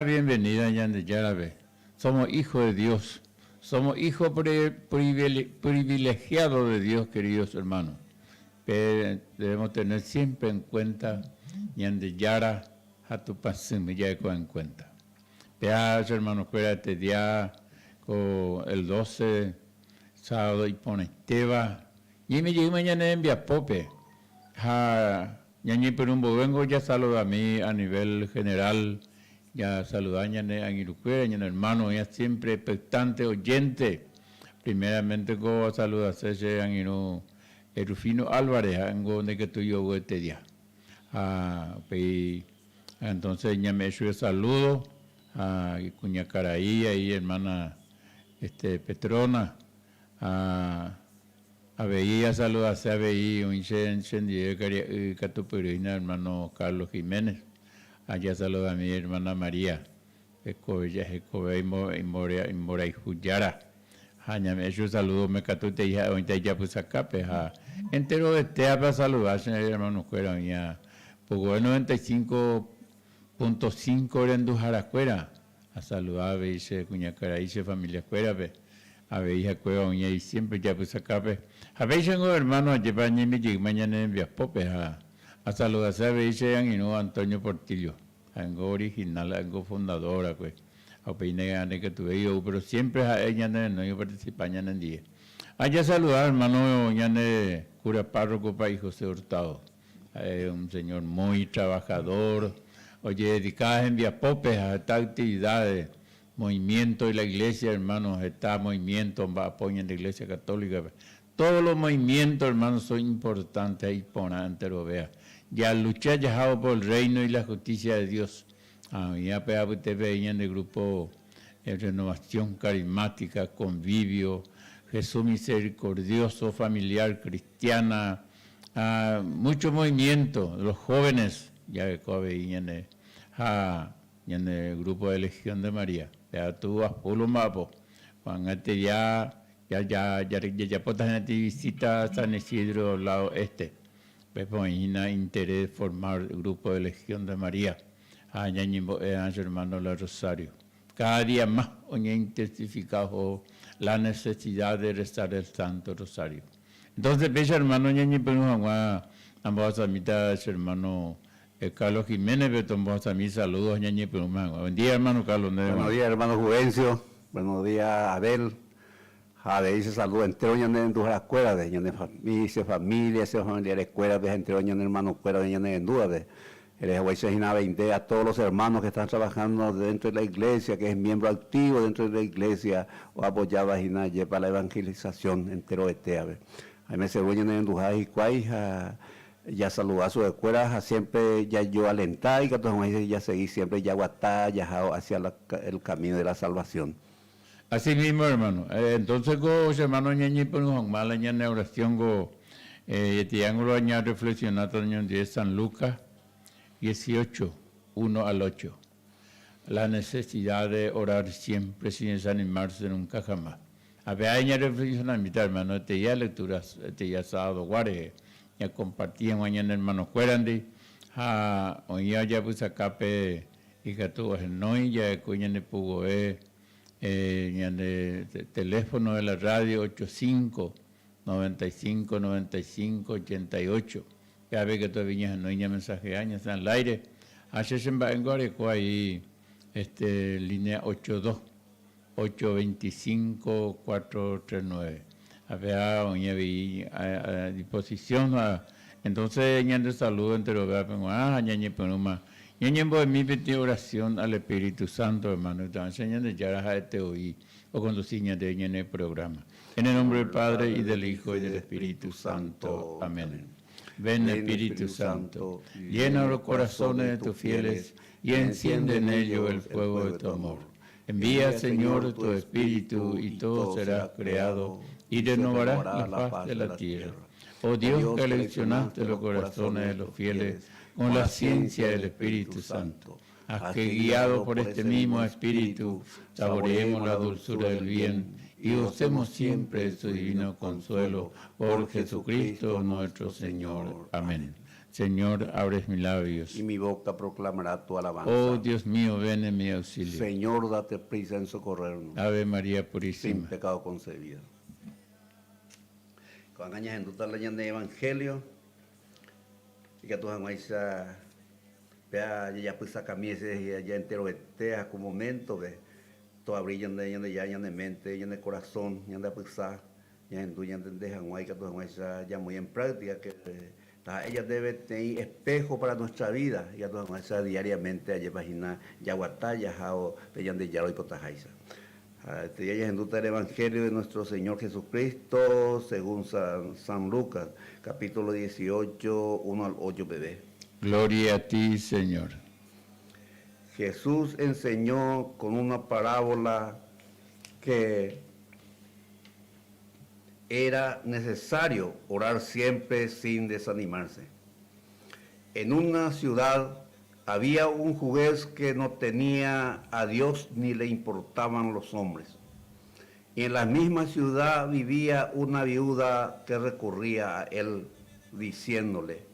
Bienvenida Ñandejárape. Somos hijos de Dios. Somos hijos privilegiados de Dios, queridos hermanos. Pe debemos tener siempre en cuenta Ñandejára ha Tupãsýme ja'eko en cuenta. Péa che hermano-kuéra este día ko el 12 sábado iporãitéva ñaime jeýma ñane rembiapópe ha Ñañepyrũ mboyvéngo jasaludami a nivel general, jasaluda ñane angirũkuéra, ñane hermano oĩva siempre expectante, oyente. Primeramente ko asaludase che angirũ Rufino Álvarez, ha'éngo ndaikatúi oguete dia. Ha upéi entonces ñame'ẽ chupe saludo ha ikuñakarai ahí hermana este Petrona ha Avei asaludase avei oĩ che chendive karia'y katupyrýina hermano Carlos Jiménez. Ha jasaludami hermana María, hekove jahekove imborayhu jára. Ha ñame'ẽ chu saludo me katu te'i ha'e oĩta ijapysakápe ha enterovetéape asaluda che hermanokuéra oĩva Pukove 95.5 renduharakuéra. Asaluda avei che kuñakarai che familiakuérape, avei hakuéva oĩ ai siémpre japysakápe. Ha péichango ermáno ajépa añemijeyma ñane rembiapópe ha asaludase avei che angirũ Antonio Portillo, ha'éngo original, ha'éngo fundador akue. Ha upéi ndaikatuvéi ou péro siémpre ha'e ñanerenói opartisipa ñanendie. Ha jasaluda ermáno ñane cura párroco Pa'i José Hurtado. Ha'e un señor muy trabajador, ojededika hembiapópe ha heta actividades, movimiento de la iglesia, hermano, heta movimiento omba'apo ñande iglesia católica-pe. Todos los movimientos, hermano, son importantes ha iporã enterovéa. Jalucha jahávo por el reino y la justicia de Dios. Ha oĩva pe apytépe aĩ ñande grupo Renovación Carismática, Convivio, Jesús Misericordioso, Familiar Cristiana, Ha mucho movimiento, los jóvenes jareko avei ñane ha ñane grupo de Legión de María. Péva túva full omba'apo. Ko'ág̃a ya ya ya jajapóta hína ti visita San Isidro lado este. Upépe oĩ hína interés formar grupo de Legión de María ha ñañembo'e che hermano la Rosario. Cada día más oñeintensifica oho la necesidad de rezar el Santo Rosario. Entonces péicha hermano ñañepyrũ hag̃ua ambohasamíta che hermano Carlos Jiménez-pe tombohasami saludos ha ñañepyrũma hag̃ua. Buen día hermano Carlos, ndéve Buenos g̃uarã. días hermano Juvencio, buenos días Abel, ha avei che saludo entero ñane renduharakuérape, ñane che familia, che familiarekuérape ha entero ñane hermanokuérape ñane rendúvape. Erehaguéicha hína avei nde a todos los hermanos que están trabajando dentro de la iglesia, que es miembro activo dentro de la iglesia, oapoyáva hína ajépa la evangelización enterovetéape. Aime seguro ñanerenduha hikuái ha jasaluda chupekuéra ha siempre jajoalenta ikatu hag̃uáicha jasegi siempre jaguata jahávo hacia la el camino de la salvación. Así mismo hermano. Entonces ko che hermano ñañepyrũ hag̃ua la ñane oración ko triángulo ñarreflexionáta ñondive San Lucas 18, 1 al 8. La necesidad de orar siempre sin desanimarse nunca jamás. Ha pe ae ñarreflexionamíta hermano eteia lectura eteia sábado gua rehe ñakomparti hag̃ua ñane hermanokuérandi ha oĩva ojapysakápe ikatu ohenói ja'ekue ñane pugoe Ñande teléfono de la radio ocho cinco, noventa y cinco, noventa y cinco, ochenta y ocho. Péape katu avei ñahenói ñamensajea ñasẽ al aire. Ha che chemba'éngo areko ahí este línea ocho dos, ocho veinticinco, cuatro tres nueve. Ha péa oĩ avei a disposición ha entonces ñande saludo enterovéape g̃uarã ha ñañepyrũma Ñañembo'emi peteĩ oración al Espíritu Santo, hermano, itaãcha Ñandejára ha'ete voi oconduci ñandéve ñane programa. En el nombre del Padre, y del Hijo, y del Espíritu Santo. Amén. Ven, Espíritu Santo, llena los corazones de tus fieles y enciende en ellos el fuego de tu amor. Envía, Señor, tu Espíritu, y todo será creado, y renovarás la faz de la tierra. Oh Dios, que aleccionaste los corazones de los fieles con la ciencia del Espíritu Santo, haz que guiado por este mismo Espíritu saboreemos la dulzura del bien y gocemos siempre de su divino consuelo. Por Jesucristo nuestro Señor. Amén. Señor, abres mis labios. Y mi boca proclamará tu alabanza. Oh Dios mío, ven en mi auxilio. Señor, date prisa en socorrernos. Ave María Purísima. Sin pecado concebida. Ko'ág̃a ñahendúta la ñane evangelio ikatu hag̃uáicha péa jajapysakami hese ja enterovete ha ko momento-pe toavri ñande Ñandejára ñane mente, ñane corazón, ñande apysa Ñahendu ñantende hag̃ua ikatu hag̃uáicha jamoĩ en práctica que taha'e ñandéve peteĩ espejo para nuestra vida ikatu hag̃uáicha diariamente ajépa hína jaguata jahávo pe Ñandejára oipotaháicha. Ha este día ñahendúta el Evangelio de nuestro Señor Jesucristo según San Lucas, capítulo 18, 1 al 8 peve. Gloria a ti, Señor. Jesús enseñó con una parábola que Era necesario orar siempre sin desanimarse. En una ciudad había un juez que no tenía a Dios ni le importaban los hombres. Y en la misma ciudad vivía una viuda que recurría a él diciéndole,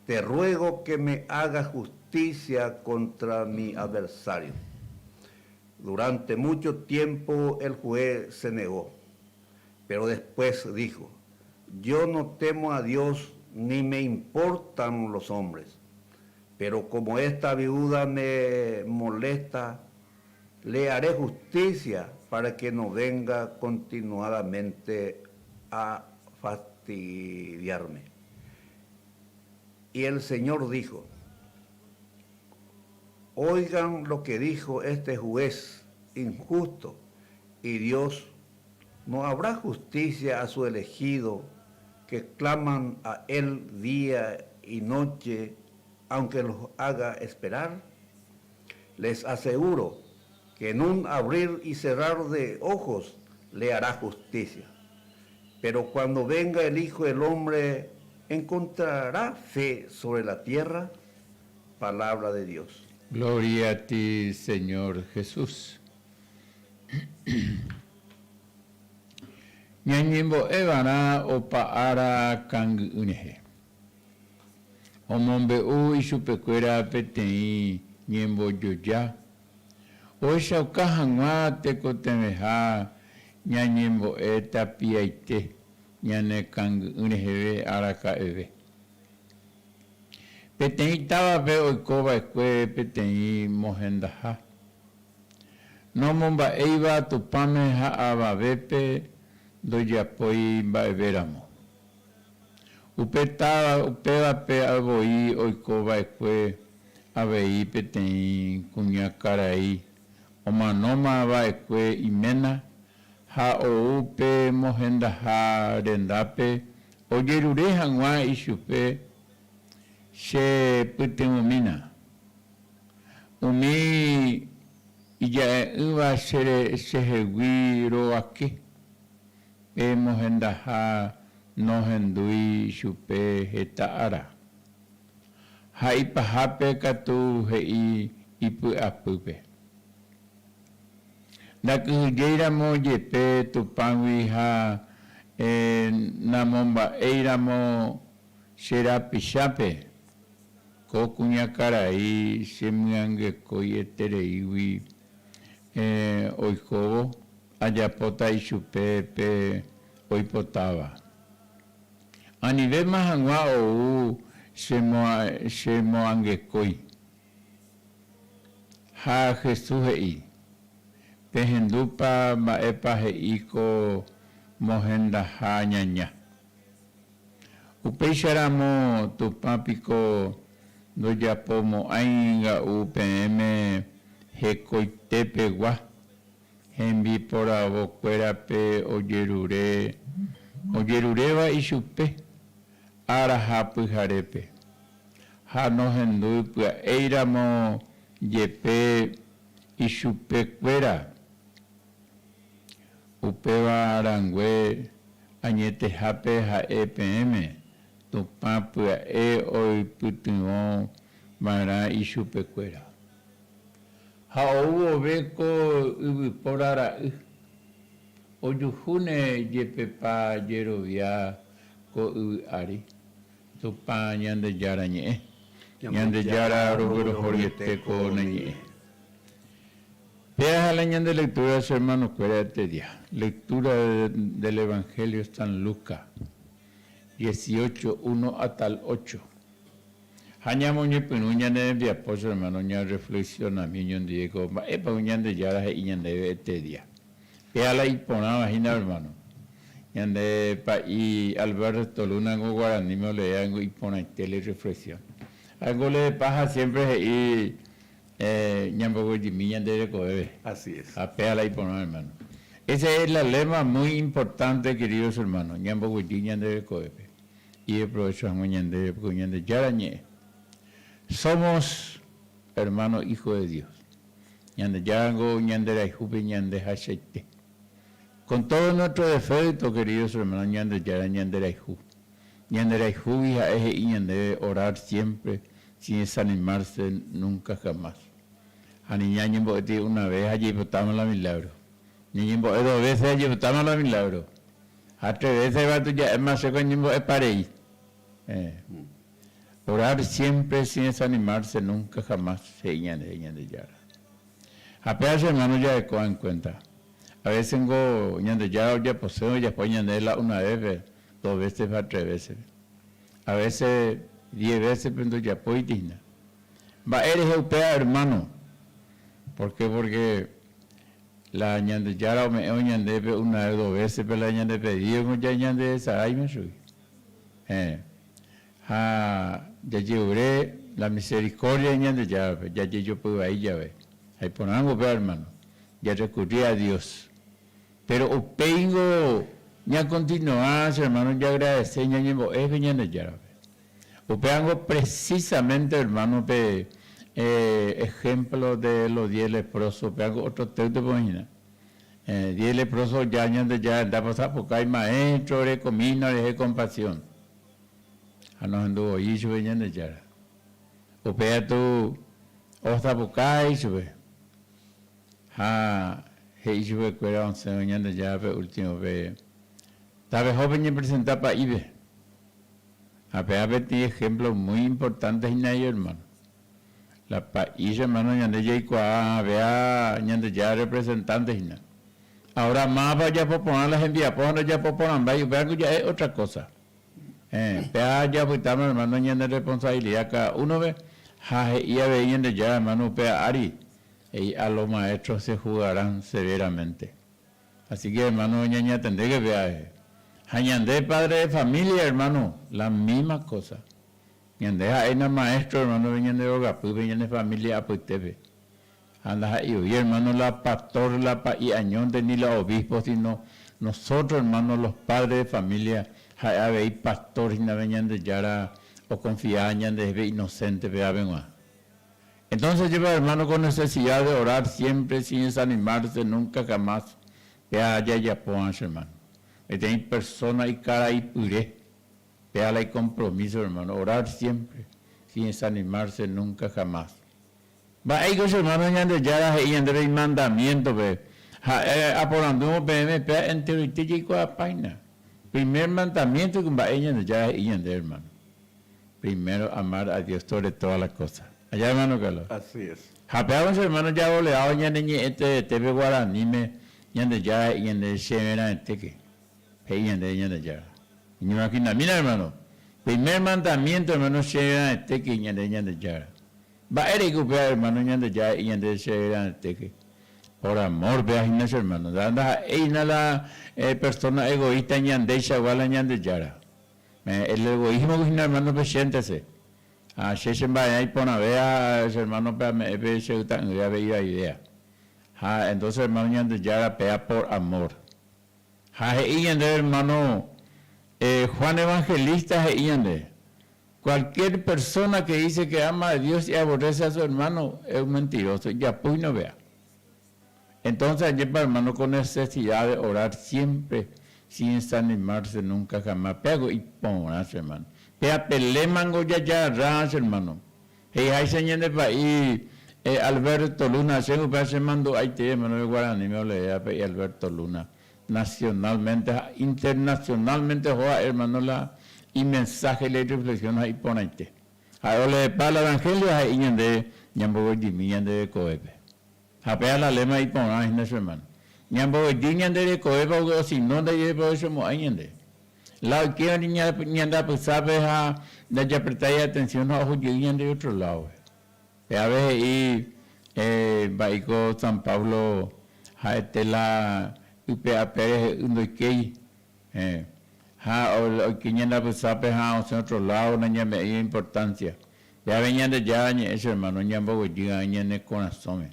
Te ruego que me haga justicia contra mi adversario. Durante mucho tiempo el juez se negó, pero después dijo, Yo no temo a Dios ni me importan los hombres, pero como esta viuda me molesta, le haré justicia para que no venga continuadamente a fastidiarme. Y el Señor dijo, Oigan lo que dijo este juez injusto, y Dios no habrá justicia a su elegido que claman a él día y noche, aunque los haga esperar? Les aseguro que en un abrir y cerrar de ojos le hará justicia. Pero cuando venga el Hijo del Hombre, ¿encontrará fe sobre la tierra? Palabra de Dios. Gloria a ti, Señor Jesús. Ñañembo'e va'erã opa ára kangy'ỹ rehe. Omombe'u ichupekuéra peteĩ ñembojoja ohechauka hag̃ua tekotevẽha ñañembo'e tapiaite ñane kangy'ỹ reheve araka'eve. Peteĩ távape oiko va'ekue peteĩ mohendaha, nomomba'éiva Tupãme ha avavépe ndojapói mba'evéramo. Upe táva upévape voi oiko va'ekue avei peteĩ kuñakarai omanóma va'ekue iména ha ou pe mohendaha rendápe ojerure hag̃ua ichupe, Che pytyvõmína. Umi ija'e'ỹva chehegui rovake. Pe mohendaha nohendúi chupe heta ára. Ha ipahápe katu he'i ipy'apýpe. Ndakyhyjéiramo jepe Tupãgui ha namomba'éiramo che rapichápe, ko kuñakarai chemyangekóietereígui oikóvo ajapóta ichupe pe oipotáva. Anivéma hag̃ua ou chemoangekói. Ha Jesús he'i, Pehendúpa mba'épa he'i ko mohendaha ñaña. Upéicharamo Tupã piko ndojapomo'ãi nga'u peẽme hekoitepegua hembiporavokuérape ojerure ojeruréva ichupe ára ha pyharépe, ha nohendúi pya'éiramo jepe ichupekuéra. Upéva rangue añetehápe ha'e peẽme, Tupã pya'e oipytyvõ va'erã ichupekuéra. Ha ou vove ko yvypóra ra'y, ojuhúne jepepa jerovia ko yvy ári. Tupã Ñandejára ñe'ẽ. Ñandejára roguerohoryete ko ne ñe'ẽ. Péa ha la ñande lectura che hermano-kuéra este día. Lectura del Evangelio San Lucas, 18, 1 hasta el 8. Ha ñamoñepyrũ ñane rembiapo che hermano ñarreflexionami ñondive ko mba'épa ko Ñandejára he'i ñandéve este día. Péa la iporãva hína hermano. Ñande pa'i Alberto Luna ngo guaraníme oleéva ngo iporãite le reflexión. Ha ngo le paha siempre he'i ñamboguejymi ñande rekovépe. Así es. Ha péa la iporã hermano. Esa es la lema muy importante queridos hermanos, ñamboguejy ñande rekovépe. Ideprovecho hag̃ua ñandéve ko Ñandejára ñe'ẽ. Somos hermano hijo de Dios. Ñandejára ngo ñanderayhúpe ñande hachaite. Con todo nuestro defecto, queridos hermanos, Ñandejára ñanderayhu. Ñanderayhúgui ha'e he'i ñandéve orar siempre sin desanimarse nunca jamás. Ha ni ñañembo'éti una vez ha jaipotáma la milagro. Ñañembo'e dos veces ha jaipotáma la milagro. Ha tres veces katu ja'éma chéko añembo'epa rei. Orar siempre sin desanimarse nunca jamás, he'i ñandéve Ñandejára. Ha péva che hermano jarekóva en cuenta. A veces ngo Ñandejára ojapose ojapo ñandéve la una vez-pe, dos veces ha tres veces-pe. A veces diez veces-pe ndojapóiti hína. Mba'e rehe upéva hermano? Por qué? Porque La Ñandejára ome'ẽvo ñandéve una vez, dos veces pe la ñande pedido ja ñanderesaráima chugui. Héẽ. Ha jajeure la misericordia Ñandejárape jajejopy vai jave. Ha iporãngo upéva hermano, jarrecurri a Dios. Pero upéingo ñakontinua che hermano jaagradece ñañembo'épe Ñandejárape. Upévango precisamente hermano pe ejemplo de los diez leprosos, upévango otro texto oĩ hína. Diez leprosos oja Ñandejára rendápe osapukái Maestro orekomína orehe compasión. Ha nohendu voi ichupe Ñandejára. Upéva katu osapukái ichupe. Ha he'i chupekuéra osẽvo Ñandejárape últimope, Tapeho peñepresenta pa'ípe. Ha péva peteĩ ejemplo muy importante hína ello, hermano. La pa'i, hermano, ñande jaikuaa péva Ñandejára representante hína. Ahora, mávapa ojapo porã la hembiapo ha ndojapo porãmbái, upéva ku ja'e otra cosa. Héẽ, péva japytáma, hermano, ñane responsabilidad cada uno-pe ha he'i avei Ñandejára, hermano, upéva ári, he'i a los maestros se juzgarán severamente. Así que hermano ñañatendéke péva rehe. Ha ñande padre de familia hermano, la misma cosa. Ñande ha'éna maestro hermano pe ñande rogapýpe, ñane familia apytépe. Ha ndaha'éi voi hermano la pastor, la pa'i añónte ni la obispo, sino nosotros hermano los padres de familia ha'e avei pastor hína pe Ñandejára oconfiáva ñandehépe inocente pévape g̃uarã. Entonces jepe hermano con necesidad de orar siempre sin desanimarse nunca jamás péa jajapóva che hermano. Peteĩ persona ikaraipyre, péa la icompromiso hermano, orar siempre sin desanimarse nunca jamás. Mba'éiko che hermano Ñandejára he'i ñandéve imandamiéntope, ha'e aporandúvo peẽme péa enteroite jaikuaapáina. Primer mandamiento ko mba'e Ñandejára he'i ñandéve hermano. Primero amar a Dios sobre todas las cosas. Allá hermano Carlos. Así es. Ha péva che hermano jaboleávo ñane ñe'ẽ teetépe guaraníme Ñandejára he'i ñandéve chéve raẽtéke. He'i ñandéve Ñandejára. Eñe'imaginamína hermano. Primer mandamiento hermano chéve raẽtéke he'i ñandéve Ñandejára. Mba'éreiko upéva hermano Ñandejára he'i ñandéve chéve raẽtéke. Por amor péva hína che hermano. Ndaha'éina la persona egoísta ñandeichagua la Ñandejára. El egoísmo hína hermano pe chéntese. Ha che chemba'erã iporãvéva che hermano-pe ame'ẽ pe che yta'ỹvévape ivaivéva. Ha entonces hermano Ñandejára péva por amor. Ha he'i ñandéve hermano Juan Evangelista he'i ñandéve, Cualquier persona que dice que ama a Dios y aborrece a su hermano es un mentiroso, ijapúi no vea. Entonces ajépa hermano con necesidad de orar siempre sin desanimarse nunca jamás. Péako iporã che hermano. Péa pe lémango jajarra che hermano. He'iháicha ñande pa'i Alberto Luna, che upéva che mandu'aitei hermano pe guaraníme oleéva pa'i Alberto Luna. Nacionalmente ha internacionalmente oho ha'e hermano la Imensaje la irreflexión ha iporãite. Ha'e oleepa la evangelio ha he'i ñande ñamboguejymi ñande rekovépe. Ha péva la lema iporã hína che hermano. Ñamboguejy ñande rekovépe porque osino ndajereprovechomo'ãi ñande. La oikéva ñande apysápe ha ndajaprestái atención ha oho jey ñande otro lado-pe. Pe ave he'i mba'éiko San Pablo ha'ete la ype ape rehe'ỹ ndoikéi. Ha oike ñande apysápe ha osẽ otro lado nañame'ẽi importancia. Pe ave Ñandejára ñe'ẽ che hermano ñamboguejy aĩ ñane korasõme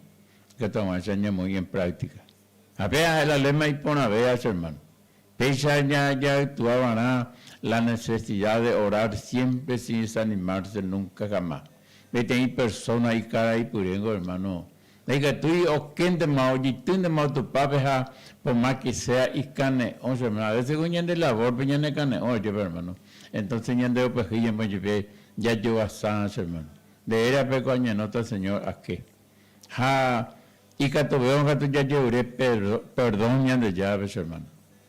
ikatu hag̃uáicha ñamoĩ en práctica. Ha péva ha'e la lema iporãvéva che hermano. Péicha jajaytua va'erã la necesidad de orar siempre sin desanimarse nunca jamás. Peteĩ persona ikaraipyréngo hermano, ndaikatúi okéntema, ojeitýntema otupápe ha por más que sea ikane'õ che hermano. A veces ko ñande labor-pe ñanekane'õ ajépa hermano. Entonces ñande opehýi jepe jajoasa che hermano. Nde rérape ko añanóta Señor ake. Ha ikatuvéva katu jajerure perdón Ñandejárape che hermano.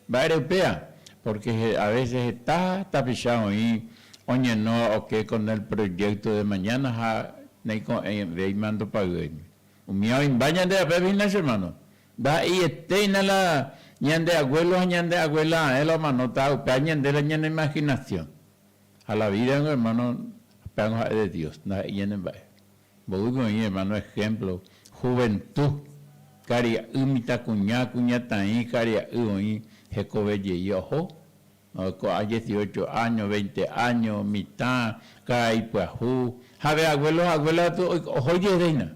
Mba'ére upéva? Porque a veces heta tapicha oĩ oñenóva oke con el proyecto de mañana ha naiko'ẽvéima ndopayvéimi. Umíva oĩmba ñande apépe hína che hermano. Ndaha'eiete hína la ñande abuelo ha ñande abuela ae la omanóta upéva ñande la ñane imaginación. Ha la vida niko hermano upévango ha'e de Dios, ndaha'éi ñane mba'e. Mboýpe oĩ hermano ejemplo, juventud, karia'y, mitãkuña, kuñataĩ, karia'y oĩ hekove jey oho, ko'ã dieciocho años, veinte años, mitã, karai pyahu, jave abuelo ha abuela katu oho jehéina.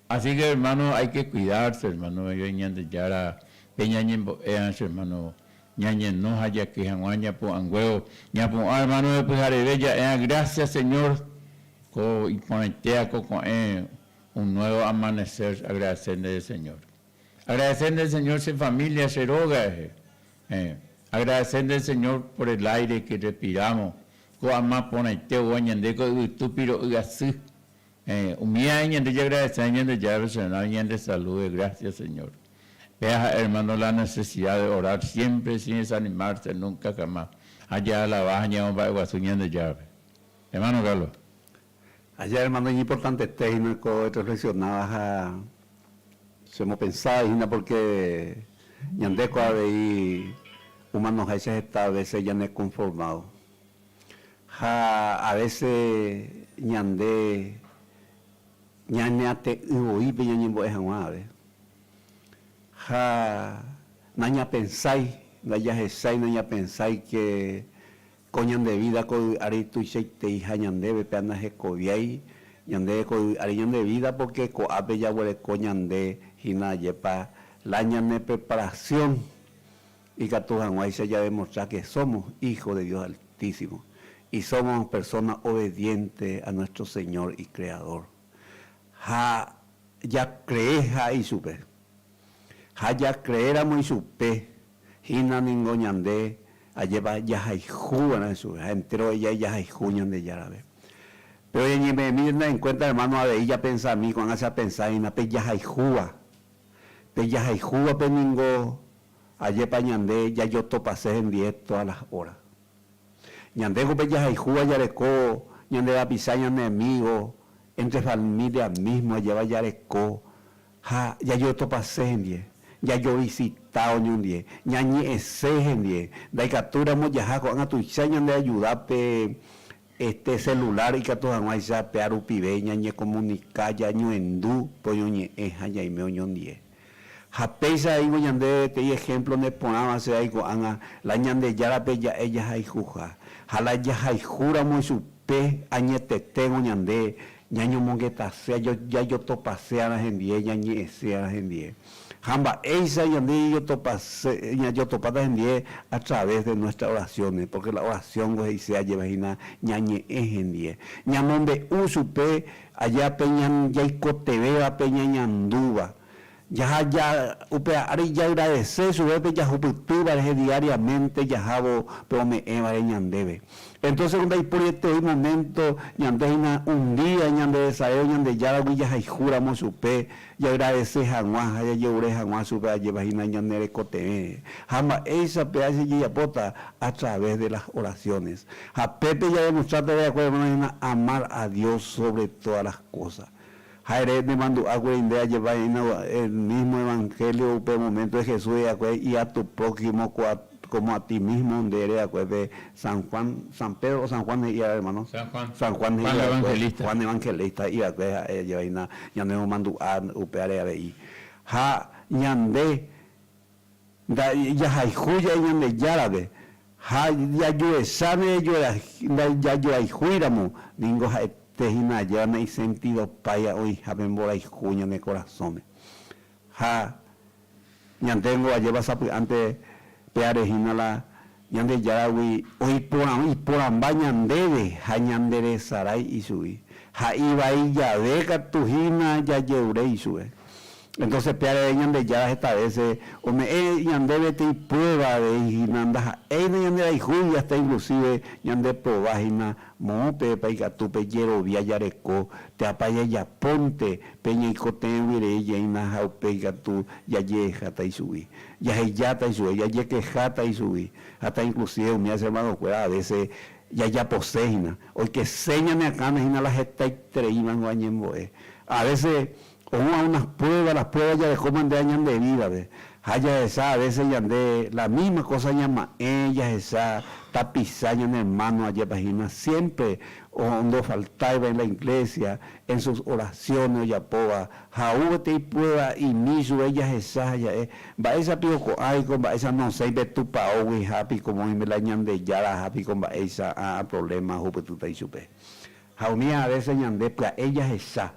Así que hermano hay que cuidarse hermano, Ñandejára pe ñañembo'éva che hermano, ñañeno ha jake hag̃ua ñapu'ãnguévo. Ñapu'ã hermano de pyhareve ja'éva gracias Señor ko iporãitéva ko ko'ẽ un nuevo amanecer agradecer ndéve Señor. Agradecer ndéve Señor che familia, che róga rehe. Eh, agradecer ndéve Señor por el aire que respiramos, ko ama porãite oúva ñande ko yvytu piro'y asy. Eh, umíva ñande jagradecea Ñandejárape Señor ñande salude, gracias Señor. Péa ha'e hermano la necesidad de orar siempre sin desanimarse nunca jamás. Ha jaalaba ha ñamomba'eguasu Ñandejárape. Hermano Carlos. Aja hermano iñimportantete hína ko erreflexionáva ha chemopensáva hína porque ñandéko avei humanoháicha heta veces ñaneconformado. Ha a veces ñande ñaneate'ỹ voi pe ñañembo'e hag̃ua ave. Ha nañapensái, ndajahechái nañapensái ke ko ñande vida ko yvy ári tuichaiteiha ñandéve pe andahekoviái ñande ko yvy ári ñande vida porque ko'ápe jaguereko ñande hína ajépa la ñane preparación Ikatu hag̃uáicha jademostra que somos hijos de Dios Altísimo y somos personas obedientes a nuestro Señor y Creador. Ha jacreeha ichupe. Ha jacreéramo ichupe, hína ningo ñande ajépa jahayhuva'erã ichupe, ha entéro ella jahayhu Ñandejárape. Péro ñañeme'ẽmíntena en cuenta hermano avei japensami ko'ág̃a che apensa hína pe jahayhúva. Pe jahayhúvape ningo Ajépa ñande jajotopase hendie todas las horas. Ñandéko pe jahayhúva jareko ñande rapicha ñane amigo, entre familia mismo ajéva jareko ha jajotopase hendie, jajovisita oñondie, ñañe'ẽse hendie, ndaikatúiramo jaha ko'ág̃a tuicha ñande ayuda pe este celular ikatu hag̃uáicha pe arupive ñañecomunica, jañoendu pe oñoñe'ẽ ha ñaime oñondie. Ha péicha aĩvo ñande peteĩ ehémplo neporãva che ai ko'ág̃a, la Ñandejárape ja'e jahayhuha. Ha la jahayhúramo ichupe añetetévo ñande ñañomongetase, jajotopase'arã hendie, ñañe'ẽse'arã hendie. Ha mba'éicha ñande jajotopase, ñajotopáta hendie a través de nuestras oraciones, porque la oración-ngo he'ise ajéva hína ñañe'ẽ hendie. Ñamombe'u chupe aja pe jaikotevẽva, pe ñañandúva. Jaha ja upéva ári jaagradese chupe pe jahupytýva rehe diariamente jahávo pe ome'ẽvare ñandéve. Entonces ko ndaiporietei momento ñande hína un día ñande resareo Ñandejáragui jahayhúramo chupe jaagradese hag̃ua ha jajerure hag̃ua chupe ajépa hína ñane rekotevẽ. Ha mba'éicha péva che jajapóta? A través de las oraciones. Ha pépe jademostráta va'ekue hermano hína amar a Dios sobre todas las cosas. Ha ere nemandu'ákuri nde ajépa hína el mismo evangelio upe momento de Jesús he'iakue y a tu prójimo como a ti mismo nde ere'akue pe San Juan, San Pedro o San Juan he'i'arã hermano? San Juan. San Juan Juan he'i'akue, Evangelista. Juan Evangelista he'i'akue ha'e ajépa hína ñanemomandu'a upévare avei. Ha ñande Jahayhu ja'e Ñandejárape ha jajuecháne ndajajoayhúiramo ningo ha'ete hína ajéva naisentidopái oĩhápe mborayhu ñane korasõme. Ha ñandéngo ajépa sapy'ánte péare hína la Ñandejáragui oiporãmba ñandéve ha ñanderesarái ichugui. Ha ivai jave katu hína jajeure ichupe. Entonces péare Ñandejára heta vése ome'ẽ ñandéve peteĩ prueba avei hína ndaha'éi nañanderayhúi hasta inclusive ñandeprova hína moõ peẽpa ikatu pejerovia jareko térãpa jajapónte pe ñaikotevẽgui rei jeýna ha upéi katu jajehejáta ichugui, jahejáta ichugui, jajekeháta ichugui hasta inclusive umi che hermano-kuéra a vése jajapose hína, oikese ñane akãme hína la hetaitereívango añembo'e. A vése Ou a unas prueba, las pruebas jarekóma nde ñande vida-pe. Ha jahecha a veces ñande la misma cosa ñama'ẽ, jahecha tapicha ñane hermano ajépa hína siempre ndofaltáiva en la iglesia, en sus oraciones ojapóva, ha ou peteĩ prueba imi chupe jahecha ha ja'e, mba'éicha piko ko'ã piko mba'éicha nosẽi pe tupaógui ha piko oĩme la Ñandejára ha piko mba'éicha ã problema ohupytýta ichupe. Ha umi a veces ñande pya'e jahecha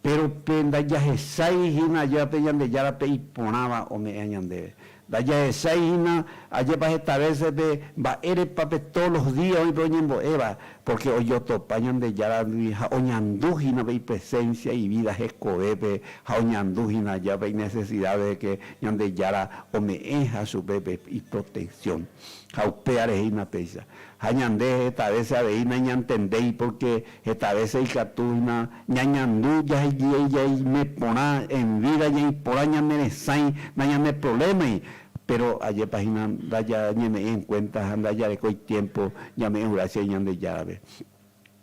Péro pe ndajahechái hína ajépa pe Ñandejára pe iporãva ome'ẽva ñandéve. Ndajahechái hína ajépa heta vése pe mba'érepa pe tódo los día oĩ pe oñembo'éva, pórke ojotopa Ñandejáragui ha oñandu hína pe ipresénsia ivída hekovépe ha oñandu hína ajépa pe inesesidápe de ke Ñandejára ome'ẽha chupe pe iproteksión. Ha upévare hína péicha. Ha ñande heta vése avei nañantendéi pórke heta vése ikatu hína ñañandu jaime porã en vida, ñaĩ porã ñane resãi, nañaneprovlémai, péro ajépa hína ndajañeme'ẽi en kuénta ha ndajarekói tiémpo ñame'ẽ grásia Ñandejárape.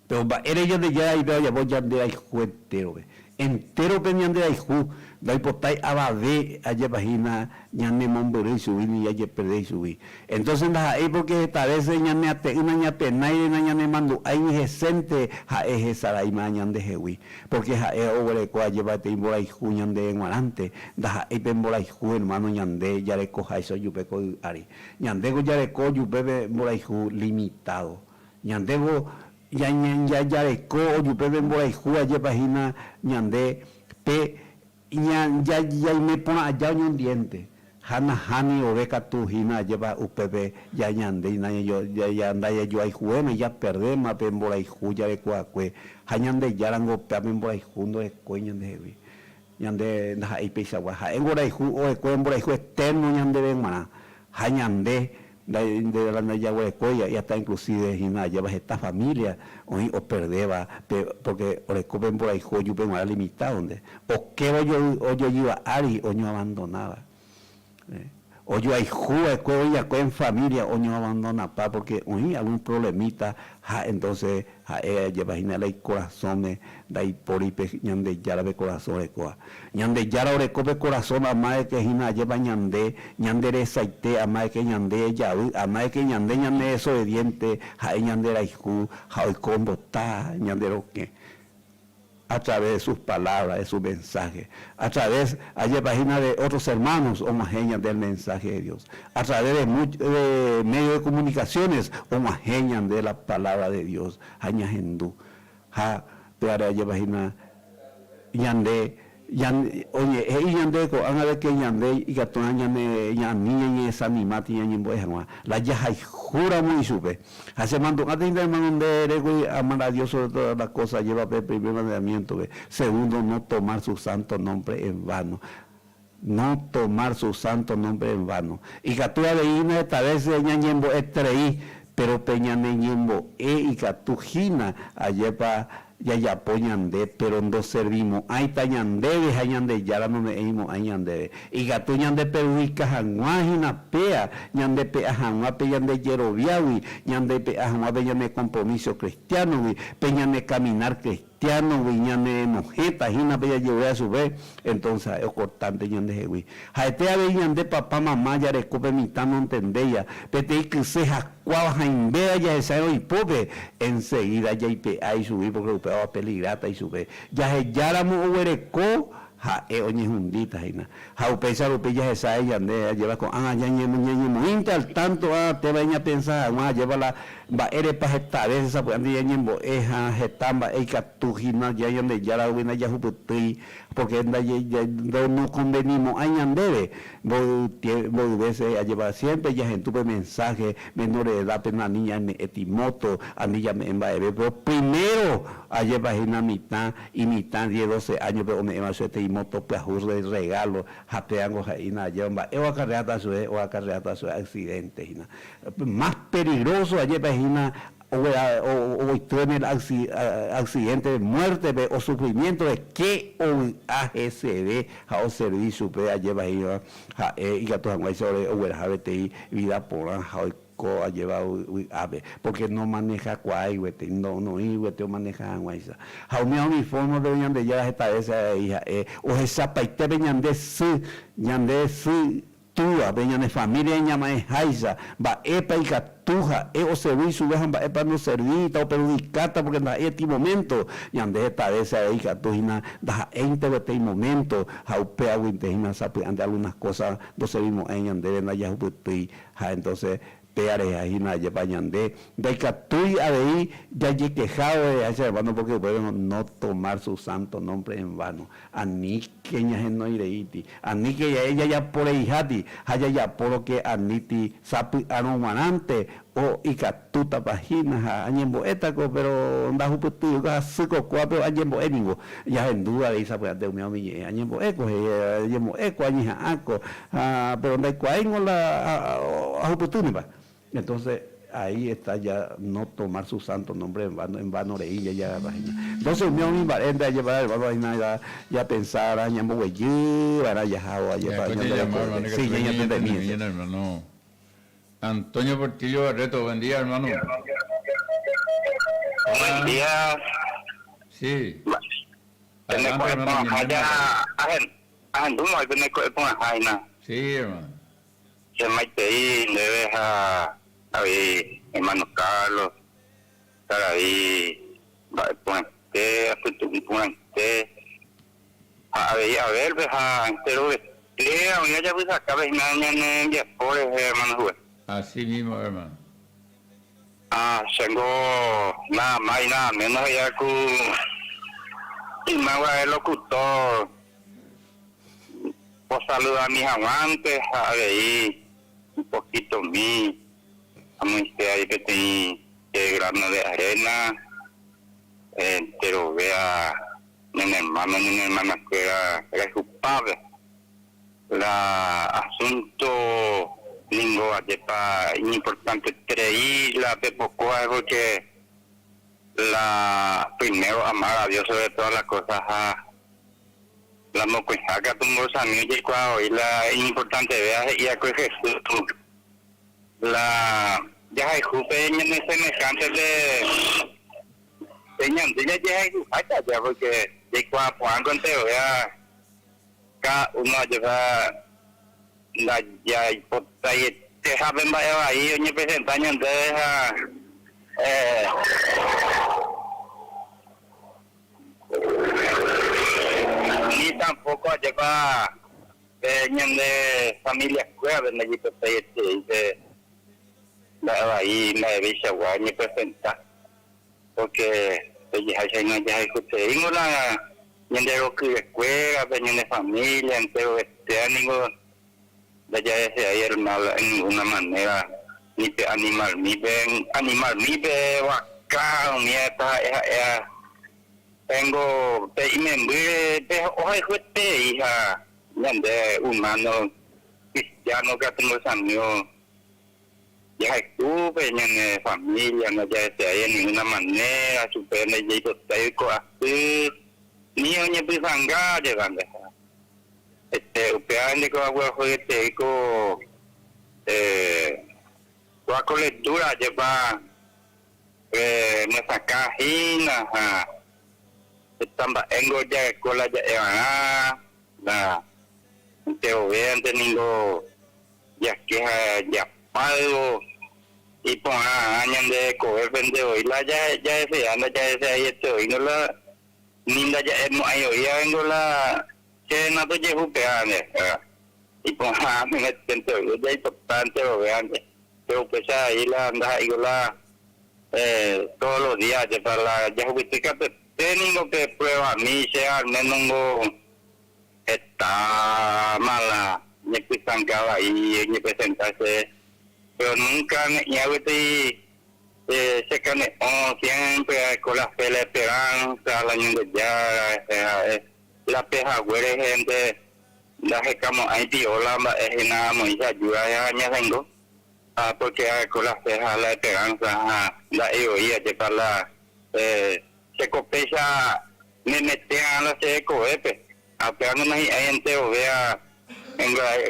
Péro mba'ére Ñandejára ipe ojapo ñanderayhu entérope? Entérope ñanderayhu, ndoipotái avave ajépa hína ñanemombyry chugui ni jajeperde ichugui. Entónse ndaha'éi pórke heta vése ñaneate'ỹ nañapenáire nañanemandu'áigui hesénte ha'e hesaraíma ñandehegui. Pórke ha'e oguereko ajépa peteĩ mborayhu ñandéve g̃uarãnte, ndaha'éi pe mborayhu ermáno ñande jarekoháicha ojupe ko yvy ári. Ñandéko jareko ojupe pe mborayhu limitádo. Ñandévo jareko ojupe pe mborayhu ajépa hína ñande pe jaime porã aja oñondiénte, ha nahániri ove katu hína ajépa upépe ñande ndajajoayhuvéma, japerdéma pe mborayhu jarekoakue, ha Ñandejárango upéva pe mborayhu ndorekói ñandehegui. Ñande ndaha'éi peichagua. Ha'e mborayhu orekóva mborayhu eterno ñandéve g̃uarã. Ha ñande ndajaguerekói y hasta inclusive hína ajépa heta familia oĩ operdéva pe porque oreko pe mborayhu ojupe g̃uarã limitado-nte. Okéva ojojyva ári oñoabandonáva. Ojoayhu va'ekue oĩakue en familia oñoabandonapa porque oĩ algún problemita ha entonces ha'e ajépa hína la ikorasõme ndaipóri pe Ñandejára pe korasõ orekóva. Ñandejára oreko pe korasõ amáeke hína ajépa ñande ñande resaite amáeke ñande javy amáeke ñande ñane desobediente ha'e ñande rayhu ha oiko ombota ñande rokẽ. A través de sus palabras, de su mensaje. A través, ajépa hína de otros hermanos og̃uahẽ ñande el mensaje de Dios. A través de de medio de comunicaciones og̃uahẽ ñande la palabra de Dios ha ñahendu. Ha péare ajépa hína ñande He'i ñande ko'ág̃a de ke ñande ikatúrã ñane ani ñañedesanima térã ñañembo'e hag̃ua, la jahayhúramo ichupe. Ha chemandu'áta hína hermano nde erékuri amar a Dios sobre todas las cosas lleva pe primer mandamiento-pe, segundo no tomar su santo nombre en vano. No tomar su santo nombre en vano. Ikatu avei hína heta vése ñañembo'eterei, péro pe ñane ñembo'e ikatu hína ajépa jajapo ñande, péro ndoservimo'ãita ñandéve ha Ñandejára nome'ẽimo'ãi ñandéve. Ikatu ñandeperhudika hag̃ua hína péa, ñandepe'a hag̃ua pe ñande jeroviágui, ñandepe'a hag̃ua pe ñane kompromíso kristiánogui, pe ñane kaminar kristiánogui. Cristiano-gui ñanerenohẽta hína pe jajerovia chupe, entonces ha'e okortánte ñandehegui. Ha'ete avei ñande papá mamá jareko pe mitã nontendéiva, peteĩ kyse hakuáva hãimbéva jahechárõ ipópe, enseguida jaipe'a ichugui porque upéva opeligráta ichupe. Jahejáramo oguereko, ha'e oñehundíta hína. Ha upéicha rupi jahecha ñande ajéva ko'ág̃a ñañemoĩnte al tanto téma ñapensa hag̃ua ajépa la mba'érepa heta vése sapy'ánte ñañembo'e ha heta mba'e ikatu hína ja Ñandejáragui ndajahupytýi pórke nokonvenimo'ãi ñandéve mboy vése ajépa siémpre jahendu pe mensáhe menór de edápe ani ñame'ẽti móto, ani ñame'ẽ mba'eve, péro priméro ajépa hína mitã Imitã diez, doce áñope ome'ẽva chupe peteĩ móto pyahu de rregálo, ha pévango ha'éina ajéva mba'e oakarreáta chupe, oakarreáta chupe accidente hína. Más peligroso ajépa hína oity en el accidente de muértepe o sufrimiéntope ke ovy'a heseve ha oservi chupe ajépa hína ha'e ikatu hag̃uáicha ore ogueraha peteĩ vida porã ha oiko Ko ajéva vy'ápe, pórke nomanehakuaái gueteri, noĩri gueteri omaneha hag̃uáicha. Ha umíva umi fórmape Ñandejára heta vése avei ha'e ohechapaite pe ñande sy, ñande sy túa, pe ñane família ñama'ẽháicha, mba'épa ikatu ha'e oservi chupe ha mba'épa ndoservíta, operhudikáta, pórke ndaha'éi eti moménto. Ñande heta vése avei ikatu hína ndaha'éinte gueteri moménto, ha upévaguinte hína sapy'ánte algunas kósa ndoservimo'ãi ñandéve ndajahupytýi Ha entonces péa reheha hína ajépa ñande ndaikatúi avei jajekeha orereha che hermano porque upépe no tomar su santo nombre en vano. Aníke ñahenói reíti, aníke ja'e jajapo reiháti ha jajapórõke aníti sapy'árõ guarãnte o ikatútapa hína ha añembo'étako péro ndahupytýi hasy kokóa péro añembo'e ningo. Jahendu avei sapy'ánte umi umi ñe'ẽ añembo'éko he'i añembo'éko añeha'ãko Ha pero ndaikuaáingo la ahupytýnepa. Entonces ahí está ya no tomar su santo nombre en vano, en vano rei jajagarra hína. Entonces umi umi mba'e nde ajépa hermano hína ya ya pensara ñamboguejy va'erã jahávo ajépa ñande rekove. Sí, ñañatendemi hese. Hermano Antonio Portillo Barreto, buen día hermano. Buen día. Sí. Adelante hermano. Ahendúma pe ne ko'ẽ porãha hína. Sí, hermano. Che maitei ndéve ha avei hermano Carlos, karai mba'e porãite, apytu'ũ porãite, ha avei Abel-pe ha enterovete oĩva japysakápe hína ñane rembiapo rehe, hermano Juve. Así mismo, hermano. Ah, chéngo nada más y nada menos he'íva ku yma guare locutor osaludami hag̃uánte ha avei un poquitomi amoĩse avei peteĩ che grano de arena enterovea ñane hermano, ñane hermana-kuéra rayhupápe. La asunto ningo ajépa iñimportanteterei la pepokóva porque la primero amar a Dios sobre todas las cosas ha la mokõiha katu mboysami ojeikuaa voi la iñimportantevéva he'i va'ekue Jesús la jahayhu pe ñane semejante-pe pe ñande jajehayhuháicha aja porque jaikuaa porã ko enterovéva Káda uno ajépa ndajaipotaieteha pe mba'e vai oñepresenta ñandéve ha ni tampóko ajépa pe ñande familiakuérape ndajaipotaieterei pe mba'e vai mba'eveichagua oñepresenta. Pórke pejeháicha hína jahayhutereíngo la ñande rokyrekuérape, ñane família enterovetéva ningo ndajadeseái el mal en ninguna manéra, ni pe animalmípe, animalmípe, vaka, umíva taha'e ha'éva. Péngo pe imembýre pe ohayhueterei ha. Ñande humano cristiano katu ndochamiõ jahayhu pe ñane familia, ndajadeseái de ninguna manera chupe ndajaipotái oiko asy ni oñepysãnga jeva nde. Este upéva ndiko aguerohoryetei ko kóa ko lectura jepa pe myesakã hína ha Heta mba'éngo jareko la ja'evarã, la enterovéante ningo jake ha japáyvo iporãrã ñande rekovépe nde voi la jahesea ndajaheseaiete voíngo la ni ndaja'emo'ãi voi avéngo la che natojehu péva nde iporã mente voi jaipota enterovéante péro upéicha avei la ndaha'éiko la Todos los días ajépa la jahupyty katuete ningo pe pruebami che al menos ngo hetáma la ñepysãnga vai oñepresenta che, pero nunca ne'ĩa gueteri che kane'õ, siempre areko la fe, la esperanza, la Ñandejára rehe ha'e la pe hague rehénte ndahekamo'ãi piola mba'e hína amoĩ che ajúra ha ñasãingo. Ha porque areko la fe ha la esperanza ha nda'éi voi ajépa la che ko péicha memetéarã la che rekovépe. Ha upéva nahi'ãi enterovéa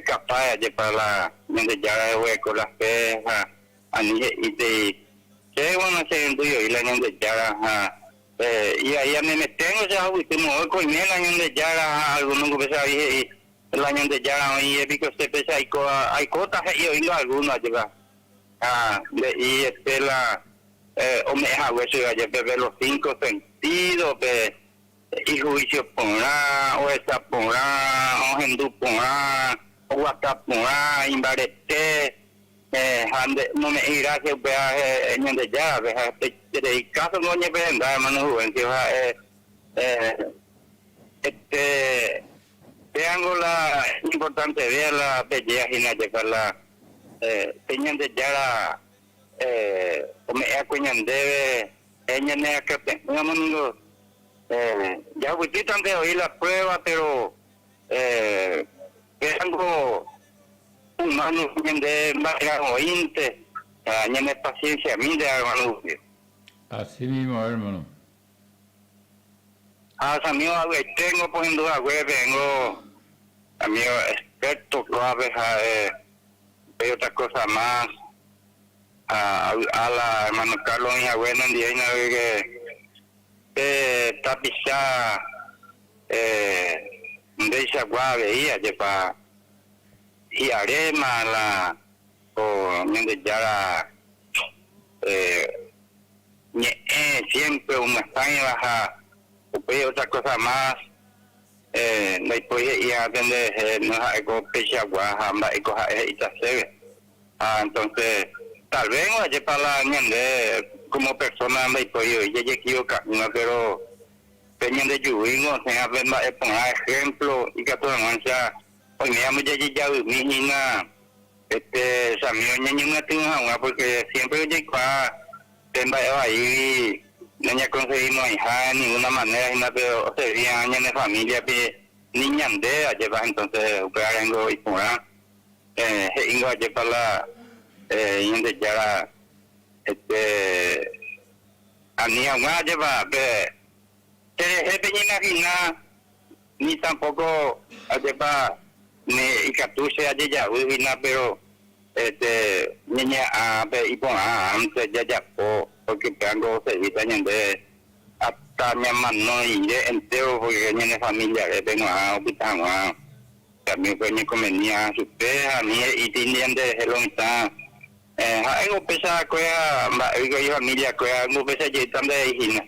capaz ajépa la Ñandejára oguereko la fe ha ani he'ítei che bueno che rendúi voi la Ñandejára ha ivai amemeténgo che ahupyty moõ oime la Ñandejára ha alguno péicha avei he'i La Ñandejára oĩ piko che péicha aiko aikóta he'i oĩngo algúno ajépa. Ha nde'i ete la ome'ẽ hague chupe ajepe pe los cinco sentido pe ihuísio porã, ohecha porã, ohendu porã, oguata porã, imbarete ha nde nome'ẽi grásia upéva Ñandejárape ha hetaiterei káso niko oñepresenta hermano Juvencio ha'e este Péango la importanteve la pejéa hína jepa la pe Ñandejára ome'ẽakue ñandéve ñane akate'ỹramo ningo jahupytýtante oĩ la prueba pero péango humano ñande mba'erã oĩnte ñane pacienciamínte hermano. Así mismo, hermano. Ha amigo avy'aiténgo pohendu hague peẽngo amigo experto ko'ápe ha'e upéi otra cosa más ha avy'a la hermano Carlos oĩ hague nendive hína porque pe tapicha ndeichagua avei ajépa hi'aréma la ko Ñandejára Ñe'ẽ siémpre omyasãiva ha upéi otra kósa más ndaipói he'íva penderehe no ha'éko peichagua ha mba'éko ha'e he'íta chéve. Ha entonce tal vez ajépa la ñande como persona ndaipói oĩ jajekivoka'ỹva pero pe ñande juvíngo osẽva pe mba'e porã ejemplo ikatu hag̃uáicha oiméramo jajejavymi hína Este chami oñeñemyatyrõ hag̃ua porque siempre ojeikuaa pe mba'e vaígui nañakonsegimo'ãiha ninguna manera hína pe oservi hag̃ua ñane familia-pe ni ñande ajépa entonces upévarengo iporã he'íngo ajépa la Ñandejára este ani hag̃ua ajépa pe cherehe peñeimagina Ni tampoco ajépa ni ikatu che ajejavy hína pero este ñañeha'ã pe iporã ánte jajapo porque upévango oservíta ñande hasta ñamano rire entero porque ñane familiarépe g̃uarã opyta hag̃ua kami upe oñekonvenía chupe ha ani he'íti ñanderehe lo mitã ha'éngo upéicha kuéra mba'éiko ifamilia kuéra upéicha jeýta ndahei hína.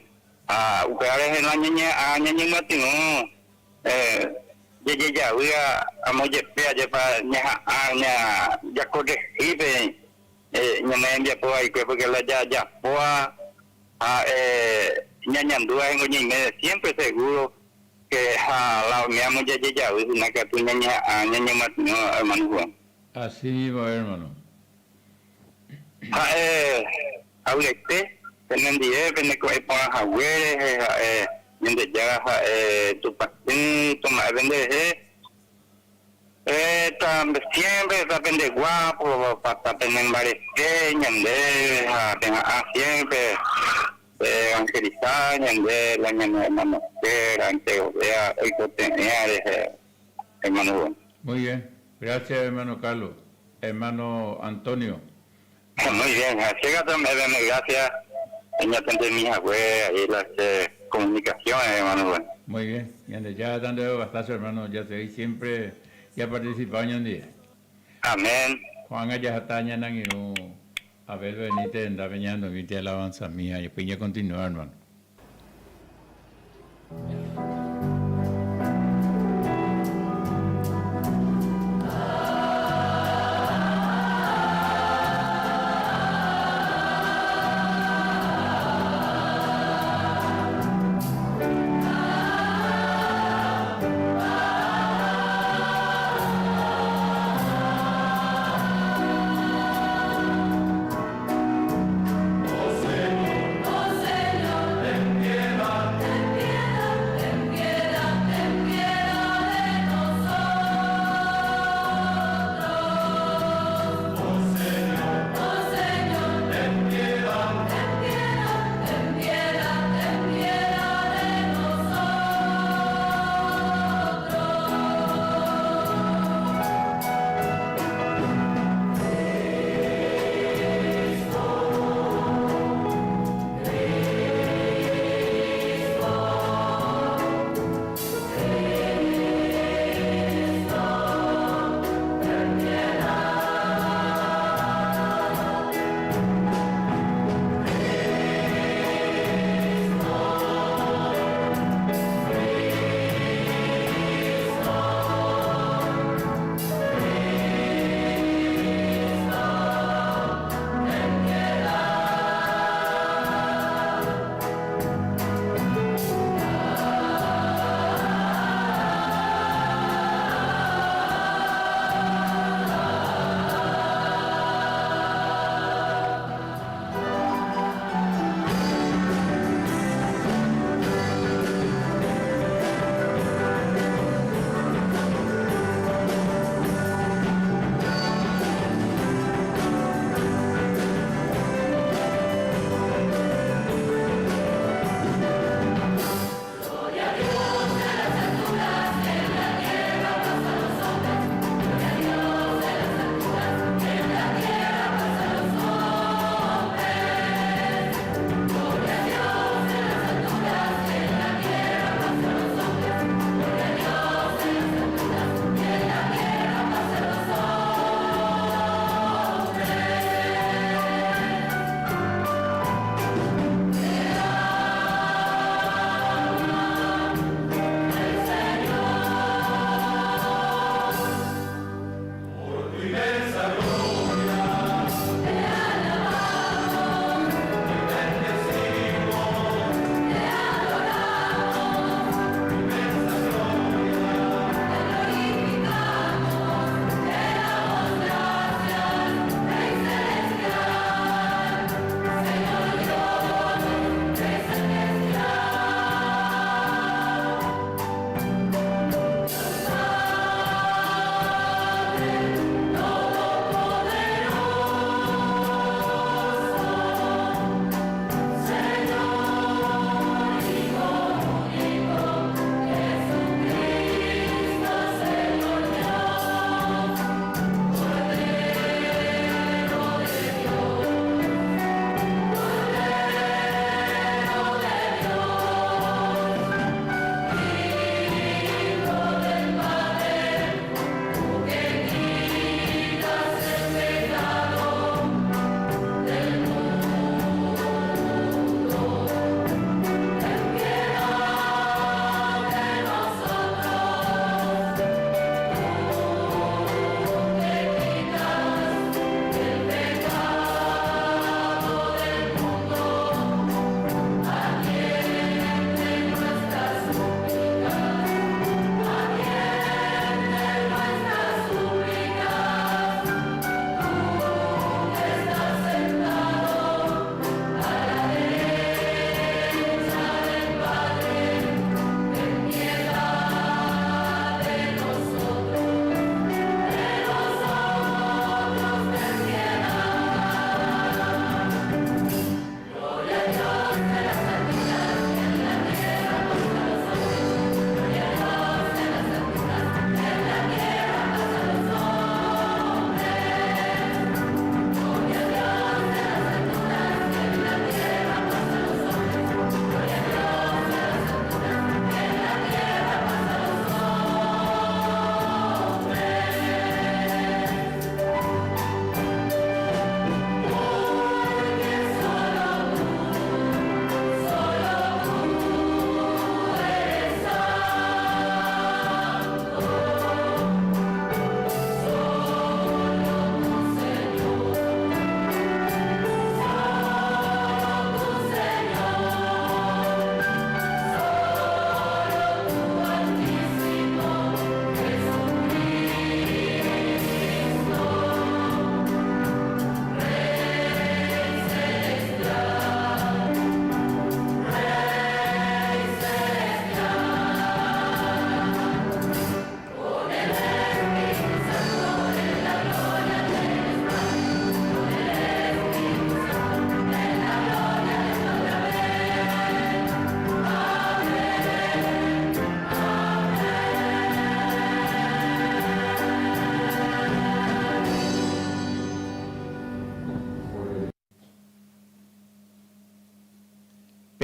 Ha upéva rehe nañañeha'ã ñañemyatyrõ jajejavy amo jepe ajépa ñaha'ã jakorrehi pe ñane rembiapo vaikue pórke la jajapóva ha ñañandúva ningo ñaime siémpre segúro ke ha la oiméramo jajejavy hína katu ñañeha'ã ñañemyatyrõ ermáno Juan. Así mismo, hermano. Ha'e avy'aite penendive peneko'ẽ porã hague rehe, ha'e Ñandejára ha'e Tupãsy toma'ẽ penderehe. Siempre tapende guapo, tapende mbarete ñande ha peha'ã siempre evangelizar ñande la ñane hermano-kuéra enterovea oikotevẽa rehe hermano Rubén. Muy bien, gracias hermano Carlos. Hermano Antonio. Muy bien, ha che katu ame'ẽveme gracias eñatendemi hague ahí la che comunicación hermano Rubén. Muy bien, Ñandejára tanderovasácho hermano, jasegi siempre japarticipa oñondive. Amén. Ko'ág̃a jahata ñane angirũ Abel Benítez rendápe ñahendomíti alabanza mía y upéi ñakontinua hermano.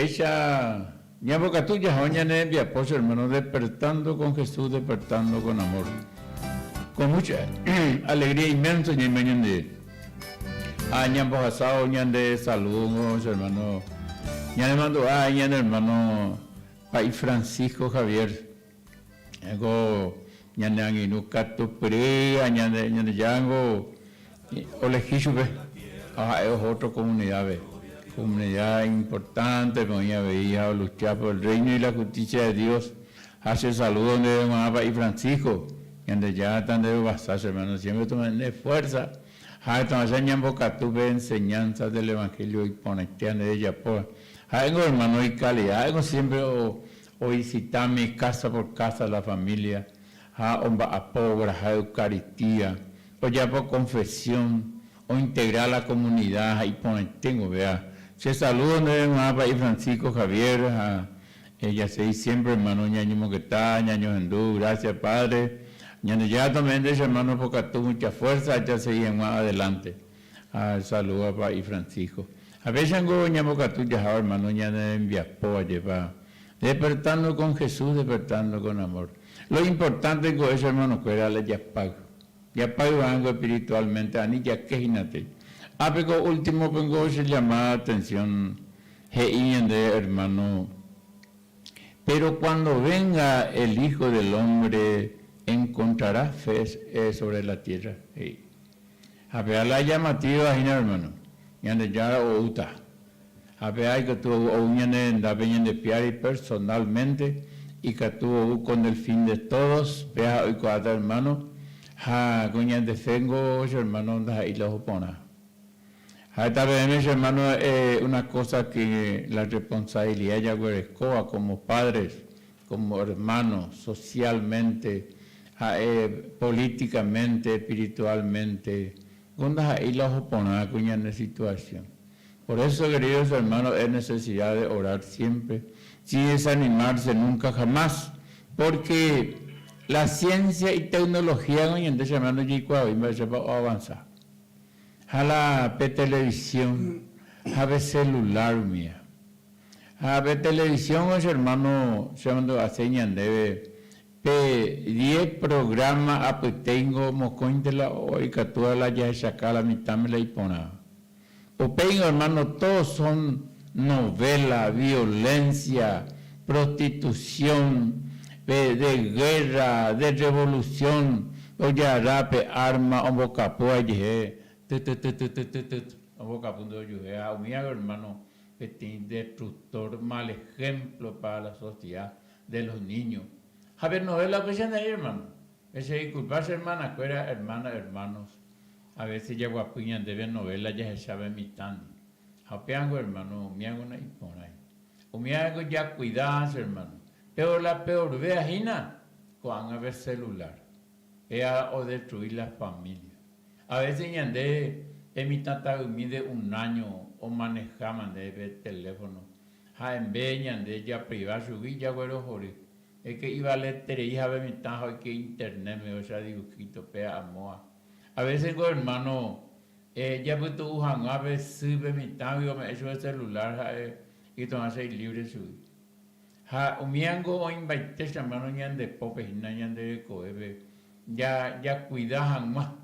Péicha ñambokatu jaha ñane rembiapo che hermano Despertando con Jesús, despertando con amor. Con mucha alegría inmenso ñaime ñande ha ñambohasávo ñande saludo che hermano ñanemandu'a ñane hermano Pa'i Francisco Javier ko ñane angirũ katupyry ha ñande Ñandejára Olehi chupe ha ha'e oho otro comunidad-pe, comunidad importante-pe oĩ avei ha olucha por el reino y la justicia de Dios. Ha che saludo ndéve g̃uarã Pa'i Francisco, Ñandejára tanderovasa che hermano, siempre tome'ẽ fuerza ha hetãvacha ñambokatu pe enseñanza del evangelio iporãitéva nde rejapóva. Ha'éngo hermano icalidad, ha'éngo siempre ovisitami casa por casa la familia ha omba'apo ogueraha Eucaristía, Ojapo confesión, ointegra la comunidad ha iporãiténgo vea. Che saludo ndéve g̃uarã Pa'i Francisco Javier ha jasegi siempre hermano ñañomongeta, ñañohendu, gracias padre. Ñandejára tome'ẽ nde che hermano pokatu mucha fuerza ha jasegi hag̃ua adelante. Ha saludo a Pa'i Francisco. Ha péichango ñambokatu jahávo hermano ñane rembiapo ajépa Despertando con Jesús, despertando con amor. Lo importante ko eso hermano kuéra la japáy. Japáy va'erãngo espiritualmente ani jake hínate. Ápe ko último pengo che llama atención he'i ñande hermano, Pero cuando venga el Hijo del Hombre encontrará fe sobre la tierra? He'i. Ha péva la llamativa hína hermano, Ñandejára oúta. Ha péva ikatu ou ñane rendápe ñande piári personalmente, ikatu ou con el fin de todos, péva oikuaáta hermano, ha ko ñande fe ngo che hermano ndaha'éi la oho porã. Ha'éta peẽme che hermano una cosa que la responsabilidad jaguerekóva como padres, como hermanos, socialmente, ha'e políticamente, espiritualmente, ko ndaha'éi la oho porã ko ñane situación. Por eso, queridos hermanos, es necesidad de orar siempre, sin desanimarse nunca jamás, porque la ciencia y tecnología ko ñande che hermano jaikuaavei mba'éichapa oavansa. Ha la pe televisión ha pe celular umía. Ha pe televisión che hermano che amandu'ase ñandéve pe diez programa apytéingo mokõinte la oikatúva la jahechaka la mitãme la iporãva. Upéingo hermano todos son novela, violencia, prostitución, pe de guerra, de revolución, ojarra pe arma ombokapúva ijehe tytytytytytyt ombokapúnte ojuhe ha umíva hermano peteĩ destructor, mal ejemplo para la sociedad de los niños. Ha pe novela upéicha ndaha'éi hermano. Che disculpa che hermana-kuéra, hermana, hermanos, a veces jaguapy ñandéve novela jahecháve mitãndi. Ha upévango hermano, umívango naiporãi. Umívango jacuida che hermano. Pero la peorvéa hína ko'ág̃a pe celular. Péa odestrui la familia. A veces ñande pe mitãtavymi de un año omaneháma ndéve pe teléfono ha en vez ñande japriva chugui jaguerohory. Es que ivaleterei jave mitã ha oike internet-me ohecha dibujito péa amóa. A veces niko hermano japytu'u hag̃ua pe sy pe mitãgui ome'ẽ chupe celular ha'e ito'ãse ilibre chugui. Ha umíango oĩmbaite che hermano ñande pópe hína ñande rekovépe jacuida hag̃ua,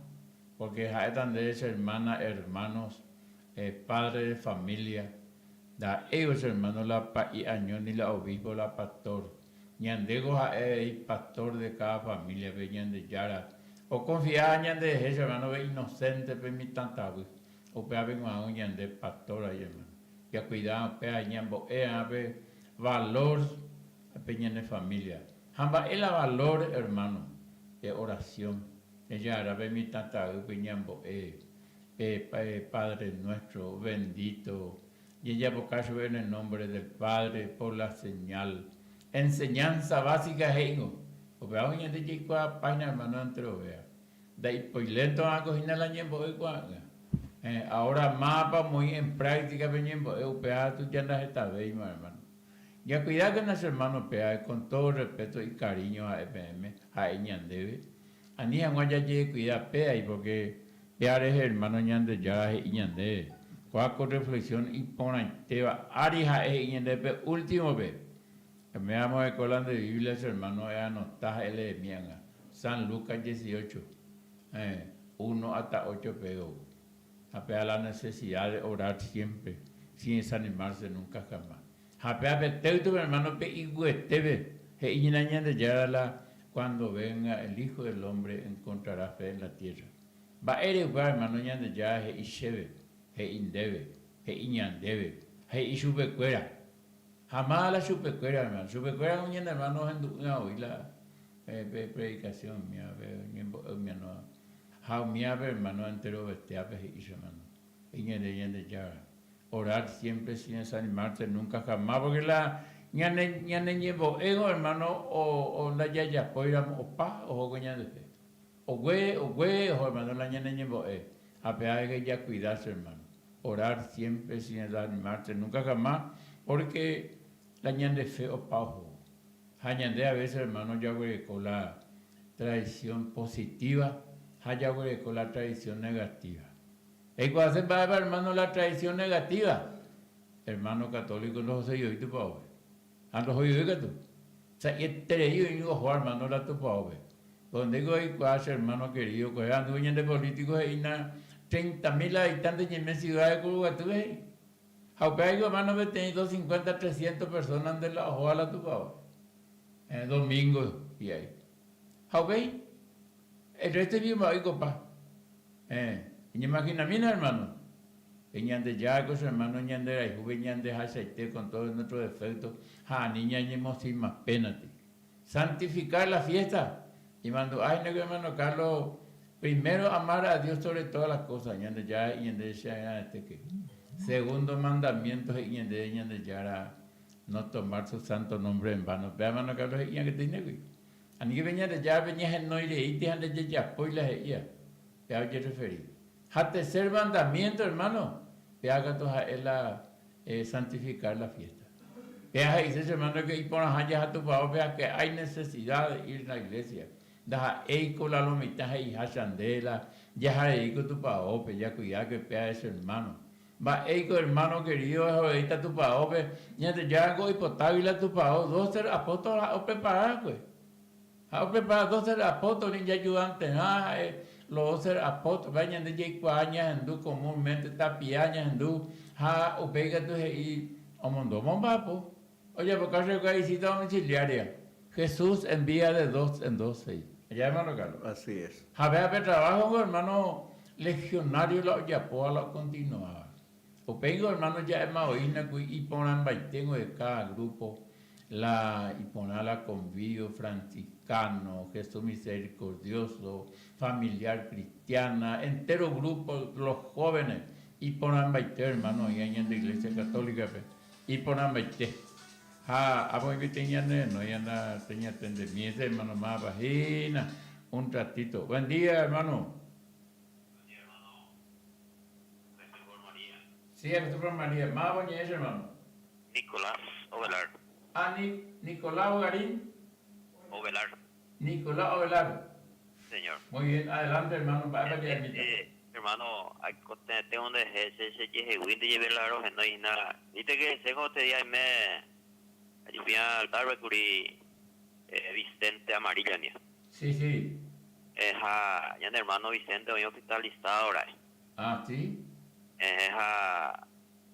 porque ha'éta ndéve che hermana, hermanos, padre de familia, ndaha'éivo che hermano la pa'i año ni la obispo la pastor, ñandéko ha'e avei pastor de cada familia-pe Ñandejára oconfia ñanderehe che hermano pe inocente pe mitã tavy, upévape g̃uarã ñande pastor ahí hermano, jacuida upéva ñambo'e pe valor pe ñane familia. Ha mba'e la valor hermano pe oración ejagarra pe mitã tavýpe ñambo'e pe Padre Nuestro bendito jejapoka chupe en el nombre del Padre por la señal enseñanza básica he'ingo upéva ñande jaikuaa página hermano enterovéva ndaipoilénto'ãko hína la ñembo'e ko'ág̃a ahora mávapa omoĩ en práctica pe ñembo'e upéva tuja ndahetavéima hermano. Jacuidákena che hermano péva con todo respeto y cariño ha'e peẽme, ha'e ñandéve, ani hag̃ua jajecuida péai porque péa rehe hermano Ñandejára he'i ñandéve. Kóa ko reflexión iporãitéva ári ha'e he'i ñandéve pe último-pe. Oiméramo eko la nde Biblia che hermano eanota ha eleemi ág̃a. San Lucas 18, uno hasta ocho pe ou. Ha péva la necesidad de orar siempre, sin desanimarse nunca jamás. Ha péva pe téytope hermano pe iguyetépe he'i ñana Ñandejára la cuando venga el Hijo del Hombre encontrará fe en la tierra. Mba'ére upéva hermano Ñandejára he'i chéve, he'i ndéve, he'i ñandéve, ha he'i chupekuéra. Ha máva la chupekuéra hermano, chupekuéra ko ñane hermano ohendu'ỹva voi la pe predicación umíva pe ñembo'e umíva no ha umíva pe hermano enterovetévape he'i che hermano, iñande Ñandejára. Orar siempre sin desanimarse nunca jamás, porque la ñane ñane ñembo'égo hermano o o ndajajapóiramo opa oho ko ñande fe. Ogue ogue oho hermano la ñane ñembo'e ha pe hay que jacuidarse hermano. Orar siempre sin desanimarse nunca jamás, porque la ñande fe opa oho. Ha ñande a veces hermano jaguereko la tradición positiva ha jaguereko la tradición negativa. Eikuaase mba'épa hermano la tradición negativa? Hermano católico ndohoseivoi tupaópe. Ha ndohoivoi katu. Sa'ieterei oĩ oho hermano la tupaópe. Dónde-ko oikuaa che hermano querido kuehe anduve ñande político he'ína treinta mil habitante ñaime ciudad de Kuruguatýpe he'i. Ha upéva oiko hermano peteĩ dos cincuenta, trescientos personas nde la ohóva la tupaópe. Domingo hi'ái. Ha upéi El resto idioma oikopa. Héẽ, eñemaginamína hermano, pe Ñandejára ko che hermano ñanderayhúpe ñandehachaite con todo nuestro defecto ha ani ñañemosĩmapénati. Santificar la fiesta, imandu'a hína ko hermano Carlos, primero amar a Dios sobre todas las cosas, Ñandejára he'i ñandéve che aerãetéke. Segundo mandamiento he'i ñandéve Ñandejára no tomar su santo nombre en vano. Péva hermano Carlos he'i ñangetéinegui. Aníke pe Ñandejárape ñahenói reíte ha ndajejapói la he'íva, péva ojerreferi. Ha tercer mandamiento, hermano, péva katu ha'e la santificar la fiesta. Péva he'ise che hermano que iporãha jaha tupaópe ha que hay necesidad de ir la iglesia. Ndaha'éiko la lo mitã he'iha chandela, jaha reíko tupaópe, jacuidáke péva che hermano. Mba'éiko hermano querido ehoveíta tupaópe, Ñandejára ko oipotágui la tupao doce apóstol ha'e oprepara va'ekue. Ha'e oprepara doce apóstol ijajudanterã ha'e los doce apóstol, mba'e ñande jaikuaa ñahendu comúnmente tapia ñahendu ha upéi katu he'i omondo momba'apo. Ojapoka chupekuéra visita domiciliaria. Jesús envía de dos en dos he'i. Allá hermano Carlos. Así es. Ha péva pe trabajo niko hermano legionario la ojapóva la okontinuáva. Upéingo hermano ja'éma voi hína kuri iporãmbaite de cada grupo la iporã la convivio franciscano, Jesús misericordioso, familiar cristiana, entero grupo los jóvenes iporãmbaite hermano oĩva ñande iglesia católica-pe. Iporãmbaite. Ha apo oĩ peteĩ ñane renói anda teñatendemi ese hermano mávapa hína un ratito. Buen día hermano. Buen día hermano. Estoy por María. Sí, estoy por María. Mávapa oñe'ẽ che hermano? Nicolás Ovelar. Ah, Nicolás Ogarín. Ovelar. Nicolás Ovelar. Señor. Muy bien, adelante hermano, mba'épa ja'emíta. Hermano, aikotevẽte ondehe che chejeheguínte jepe la rohenói hína. Viste que che ko este día aime ajupiã altar-pe kuri Vicente Amarilla ndive. Sí, sí. Ha ñane hermano Vicente oĩ hospitalizado ra'e. Ah, sí. Ha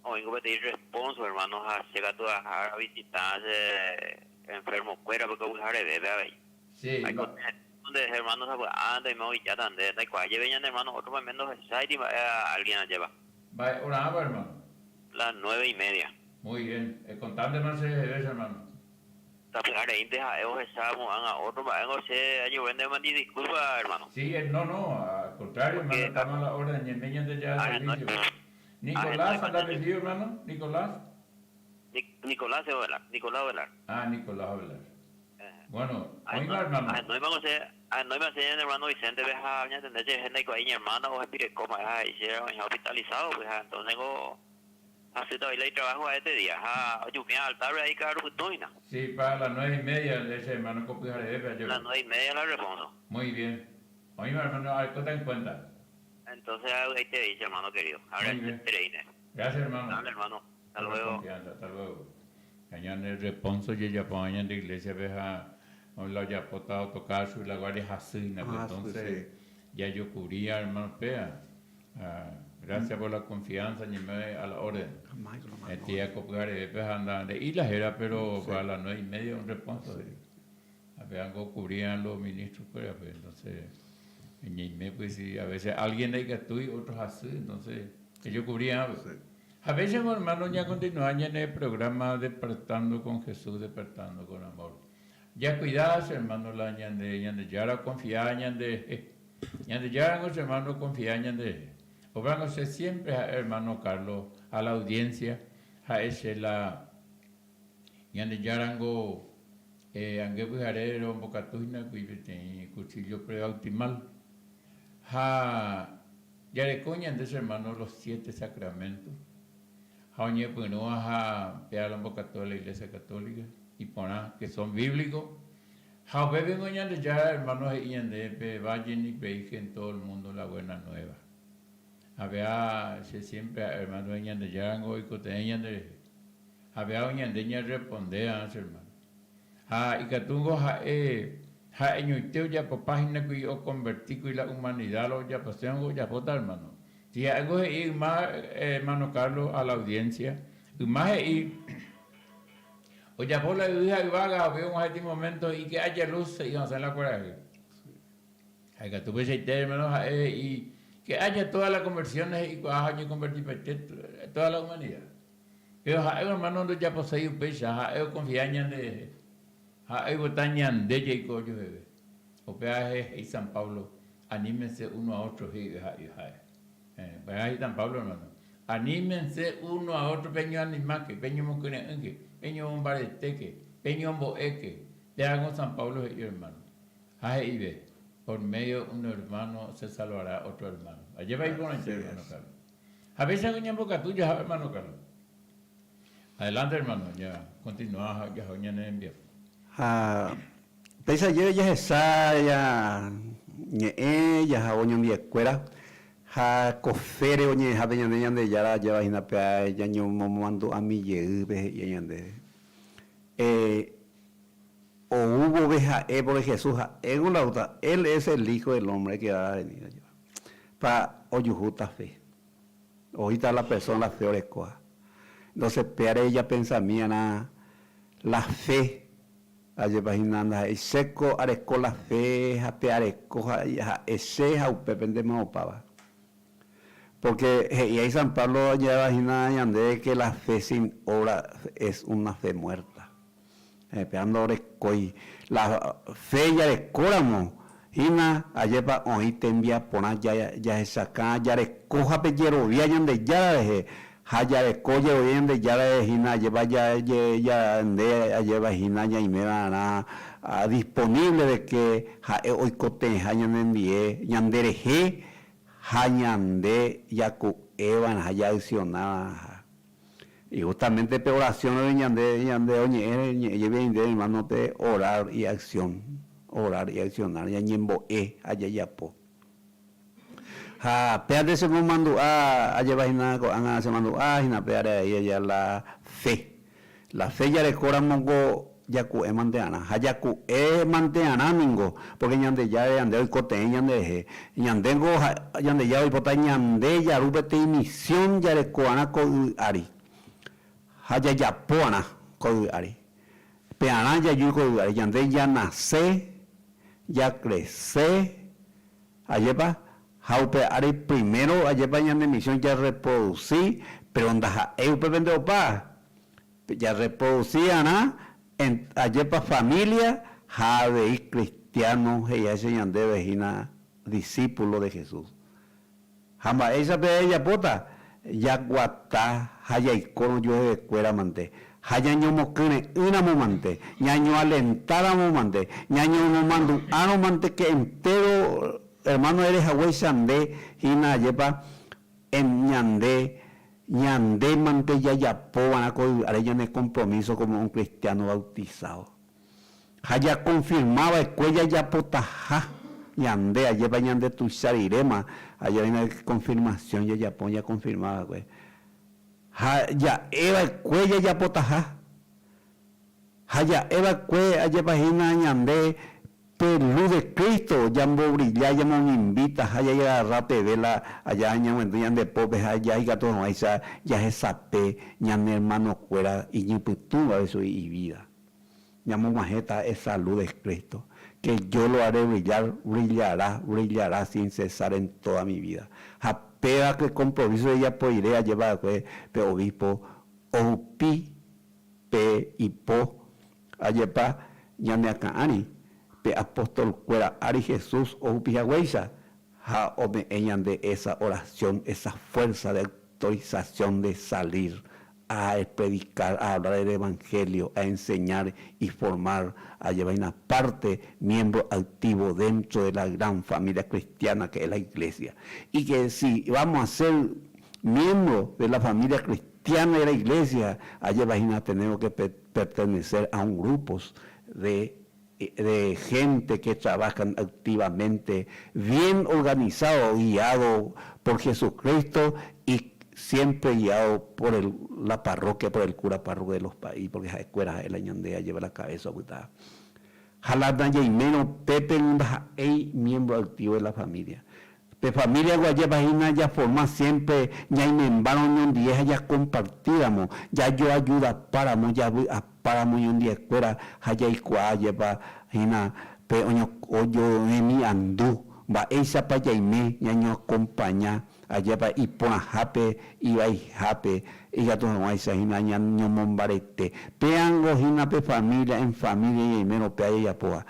oĩngo peteĩ responso hermano ha che katu aha avisita che enfermo-kuéra porque ovy'arevépe avei. Sí. Aikotevẽte nde hermano sapy'ánte oime oijáta nde, ndaikuaái jeve ñane hermano ótro meme ndohecháiti mba'e alguien ajépa. Mba'e orãva hermano? Las nueve y media. Muy bien, econtánte más che reheve che hermano. Sapy'a reínte ha'e ohecha mo'ãga ótro mba'éngo che añegue ndéve mandi disculpa hermano. Sí, no, no, al contrario hermano, estamos a la orden, ñaime Ñandejára servicio-pe. Nicolás, anda apellido hermano, Nicolás. Nicolás Ovelar, Nicolás Ovelar. Ah, Nicolás Ovelar. Bueno, oĩva hermano. Ahenóima che, ahenóima che ñane hermano Vicente-pe ha oñatende cherehe ndaikuaái iñermana ohembireko mba'e ha he'i chéve oĩha hospitalizado pues ha entonces ko hasýta oĩ la itrabajo ha'ete día ha ojupia altar-pe ahí ka'arupytũ hína. Sí, para las nueve y media ese hermano ko pyharevépe ajeve. Las nueve y media la reposo. Muy bien. Oĩva hermano, arekóta en cuenta. Entonces avy'aiterei che hermano querido. Muy bien. Avy'aitereíne. Gracias, hermano. Dale, hermano. Hasta Por la luego. confianza. Hasta luego. Ha ñane responso jejapo hag̃ua ñande iglesia-pe ha la ojapóta otoka chugui la guardia hasy hína pe Ah, sí, entonces sí. jajokuri hermano péa. Ha gracias por la confianza ñaime a la orden. Tía ko pyharevépe ha nde'i la héra pero a las nueve y media un responso he'i. Ha péva ko ocubrían los ministros kuéra pe entonces ñaime pues si a veces alguien ndaikatúi otro hasy entonces ejocubrían pe. Ha péicha ko hermano ñacontinua ñane programa Despertando con Jesús, Despertando con Amor. Jacuida che hermano la ñande Ñandejára oconfia ñande rehe. Ñandejára ngo che hermano oconfia ñande rehe. Upévango che siempre ha'e hermano Carlos a la audiencia ha'e che la Ñandejára ngo ange pyhare rombokatu hína kuri peteĩ cuchillo prebautismal. Ha jareko ñande che hermano los siete sacramentos. Ha oñepyrũva ha péva rombokatu la Iglesia Católica, iporã que son bíblicos. Ha upépe ningo Ñandejára hermano he'i ñandéve pe vayan y prediquen todo el mundo la buena nueva. Ha péva che siempre ha'e hermano Ñandejára ningo oikotevẽ ñanderehe. Ha péva ñande ñarrespondéva che hermano. Ha ikatúngo ha'e ha'eñoite ojapopa hína kuri okonverti kuri la humanidad la ojaposévango ojapóta hermano. Si ha'éngo he'i yma hermano Carlos a la audiencia, yma he'i ojapo la yvy ha yvága upéi og̃uahẽti momento he'i que haya luz he'i osẽ la kuarahy. Ha ikatu peichaite hermano ha'e he'i que haya todas las conversiones he'ikuaa ha oñekonvertipaite toda la humanidad. Péro ha'e hermano ndojaposéi upéicha, ha'e okonfia ñanderehe. Ha'e oipota ñande jaiko ojuheve. Upéva he'i San Pablo, Anímense uno a otro he'ive ha'e. Upéva he'i San Pablo hermano. Anímense uno a otro peñoanimáke, peñomokyre'ỹke, peñomombaretéke, peñombo'éke. Péva ko San Pablo he'i hermano. Ha he'ive, Por medio un hermano se salvará otro hermano. Ajépa iporãite hermano Carlos. Ha péicha ko ñambokatu jaha hermano Carlos. Adelante hermano, ja continua ha jaho ñane rembiapo. Ha péicha jave jahecha ja ñe'ẽ jaha oñondiekuéra ha ko fe-re oñe'ẽhápe ñande Ñandejára ajéva hína pe ñañomomandu'ami jeýpe he'íva ñandéve. Ou vove ha'e, porque Jesús ha'éngo la oúta, Él es el Hijo del Hombre que va a venir, ajépa. Pa ojuhúta fe. Oĩta la persona fe orekóva. Entonces péare japensami'arã la fe, ajépa hína ndaha'éi chéko areko la fe ha pe areko ha'e che ha upépentema opáva. Porque he'i ahí San Pablo ja'éva hína ñandéve que la fe sin obra es una fe muerta. Péva ndorekói. La fe jarekóramo hína, ajépa oĩ tembiaporã jahechakã jarekoha pe jerovia Ñandejára rehe, ha jareko jerovia Ñandejára rehe hína ajépa ñande ajépa hína ñaime va'erã disponible de que ha'e oikotevẽha ñanendie ñanderehe ha ñande jaku'eva'erã ha jaaccionava'erã. Y justamente pe oración re ñande ñande oñe'ẽ ñe'ẽ jepi nde hermano pe orar y acción, orar y accionar, ñañembo'e ha jajapo. Ha péate che momandu'a ajeva hína ko'ág̃a che mandu'a hína péare ahí aja la fe. La fe jareko ramo ko jaku'e mante'arã. Ha jaku'e mante'arã ningo, porque Ñandejára ñande oikotevẽ ñande rehe. Ñandéngo Ñandejára oipota ñande jaru peteĩ misión jareko'arã ko yvy ári. Ha jajapo'arã ko yvy ári. Pearã jaju ko yvy ári. Ñande janase, jakrese, ajépa? Ha upe ári primero ajépa ñane misión jarreproduci, pero ndaha'éi upépente opa. Jarreproduci arã ajépa familia ha avei cristiano he'iháicha ñandéve hína discípulo de Jesús. Ha mba'éicha pe jajapóta? Jaguata ha jaikórõ juehevekuéra mante, ha ñañomokyre'ỹramo mante, ñañoalentáramo mante, ñañomomandu'árõ mante ke entéro hermano ere haguéicha nde hína ajépa en ñande ñande mante jajapo va'erã ko yvy'áre ñane compromiso como un cristiano bautizado. Ha jakonfirma va'ekue jajapotaha ñande, ajépa ñande tuicha riréma, ajépa hína konfirmasión jajapo ñakonfirma va'ekue. Ha ja'e va'ekue jajapotaha. Ha ja'e va'ekue ajépa hína ñande pe luz de Cristo jambobrilla, jamomimbíta ha jajagarra pe vela aja ñaguendy ñande pópe ha jahikatu hag̃uáicha jahesape ñane hermano-kuéra iñypytũva chugui ivida. Ñamog̃uahẽta esa luz de Cristo, que yo lo haré brillar, brillará, brillará sin cesar en toda mi vida. Ha péva ko compromiso jajapo rire ajépa va'ekue pe obispo ohupi pe ipo ajépa ñane akã ári, pe apóstol kuéra ári Jesús ohupi haguéicha ha ome'ẽ ñande esa oración, esa fuerza de autorización de salir a predicar, a hablar el evangelio, a enseñar y formar, a llevar una parte miembro activo dentro de la gran familia cristiana que es la iglesia. Y que si vamos a ser miembro de la familia cristiana de la iglesia, allá imagina tenemos que pertenecer a un grupo de de gente que trabajan activamente, bien organizado, guiado por Jesucristo y siempre guiado por el, la parroquia, por el cura párroco de los países, porque ha'ekuéra ha'e la ñande lleva la cabeza opyta. Ha la ndajaimérõ pépe ndaha'éi miembro activo de la familia. Pe familia guajépa hína jaforma siempre ñaimembárõ oñondive ha jakompartíramo, jajoajudapáramo, javy'apáramo oñondiekuéra ha jaikuaa jepa hína pe ojoemiandu mba'éichapa jaime ñañoakompaña ajépa iporãhápe ivaihápe ikatu hag̃uáicha hína ñañomombarete. Péango hína pe familia en familia ñaimérõ péa jajapóva.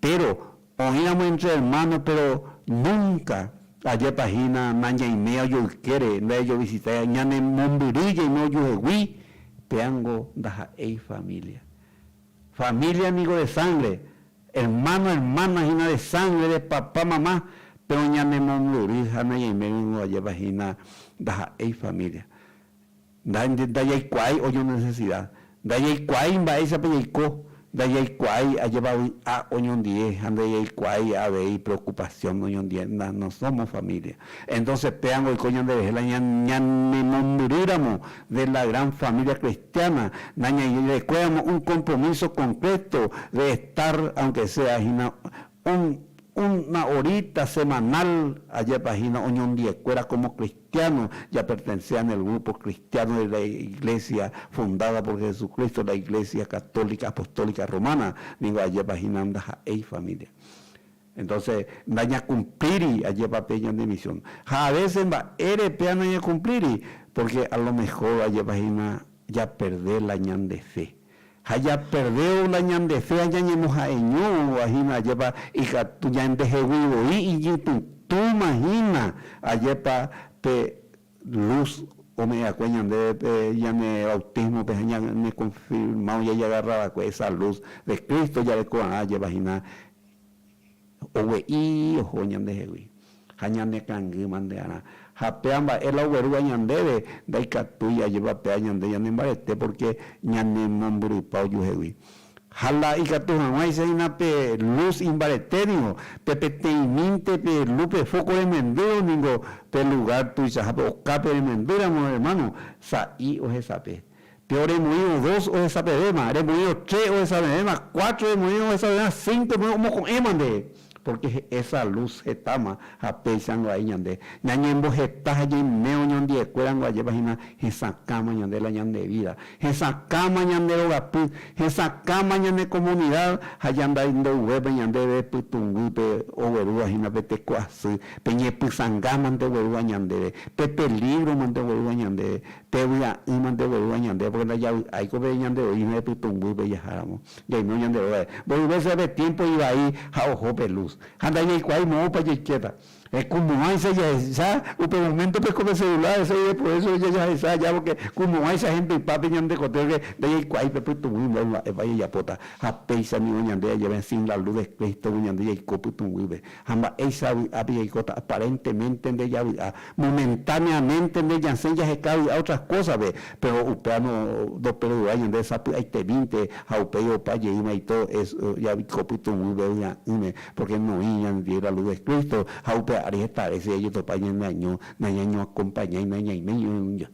Péro Oĩramo entre hermano pero nunca ajépa hína nañaiméi ojoykére, ndajajovisitái, ñane mombyry jaime ojuhegui, péango ndaha'éi familia. Familia niko de sangre, hermano, hermana hína de sangre, de papá, mamá, pero ñane mombyry ha nañaiméi ningo ajépa hína ndaha'éi familia. Ndajaikuaái oñonecesida, ndajaikuaái mba'éichapa jaiko, ndajaikuaái ajépa vy'a oñondive ha ndajaikuaái avei preocupación oñondive, no somos familia. Entonces péango oiko ñanderehe la ñanemombyrýramo de la gran familia cristiana, nañairekuéramo un compromiso concreto de estar aunque sea hína un Una horita semanal ajépa hína oñondiekuéra como cristiano japertenecea en el grupo cristiano de la iglesia fundada por Jesucristo, la iglesia católica apostólica romana, ningo ajépa hína ndaha'éi familia. Entonces ndañakumplíri ajépa pe ñane misión. Ha a veces mba'ére péa nañakumplíri? Porque a lo mejor ajépa hína japerde la ñande fe. Ha japerdévo la ñande fe ha ñañemoha'eñóva hína, ajépa ikatu ñandehegui voi iñypytũma hína, ajépa pe luz ome'ẽ'akue ñandéve pe ñane bautismo-pe ha ñane confirmado jajagarrava'ekue esa luz de Cristo jareko'arã ajépa hína Ogue'i oho ñandehegui ha ñanekangy mande'arã. Ha péa mba'e la oguerúva ñandéve ndaikatúi ajépa péa ñande ñanembarete pórke ñanemombyrypa ojuhegui. Ha la ikatu hag̃uáicha hína pe lus imbarete ningo, pe peteĩmínte pe lus pe fóko remendýrõ ningo pe lugár tuichahápe okápe remendýramo ermáno, sa'i ohesape. Pe oremoĩrõ dos ohesapevéma, remoĩrõ tres ohesapevéma, cuatro remoĩrõ ohesapevéma, cinco remoĩrõ omoko'ẽma nde. Pórke esa lus hetáma ha péichango ai ñande. Ñañemboheta ha ñaime oñondiekuérango ajépa hína hesakãma ñande la ñande vida, hesakãma ñande rogapy, hesakãma ñane comunidad ha jandaimbouvépe ñandéve pytũnguýpe oguerúva hína pe teko asy, pe ñepysãngámante oguerúva ñandéve, pe pelígromante oguerúva ñandéve. Pe vy'a'ỹ mante oguerúva ñande, pórke ndajavy'ái ko pe ñande oĩme pytũnguýpe jaháramo. Jaime ñande rógape. Mboy vése pe tiémpo ivai ha oho pe lus. Ha ndajaikuaái moõpa jaikéta. Kumo'ãicha jahecha upe moméntope ko pe celular ese ideprovécho jahecha aja pórke kumo'ãicha hendypápe ñande kotépe ndajaikuaái pe pytũguy mboy mba'épa jajapóta. Ha péicha ningo ñande jajeve sin la luz de Cristo ñande jaiko pytũguýpe. Ha mba'éicha vy'ápe jaikóta aparentemente nde javy'a, momentáneamente nde jasẽ jaheka vy'a otras kósape, péro upéva no ndoperduái ñande sapy'aitemínte ha upéi opa jeýma ito es jaiko pytũguýpe vy'a'ỹme, pórke noĩri ñanendive la luz de Cristo ha upe ári heta vése jajetopa ñaneaño, nañañoakompañái, nañaiméi.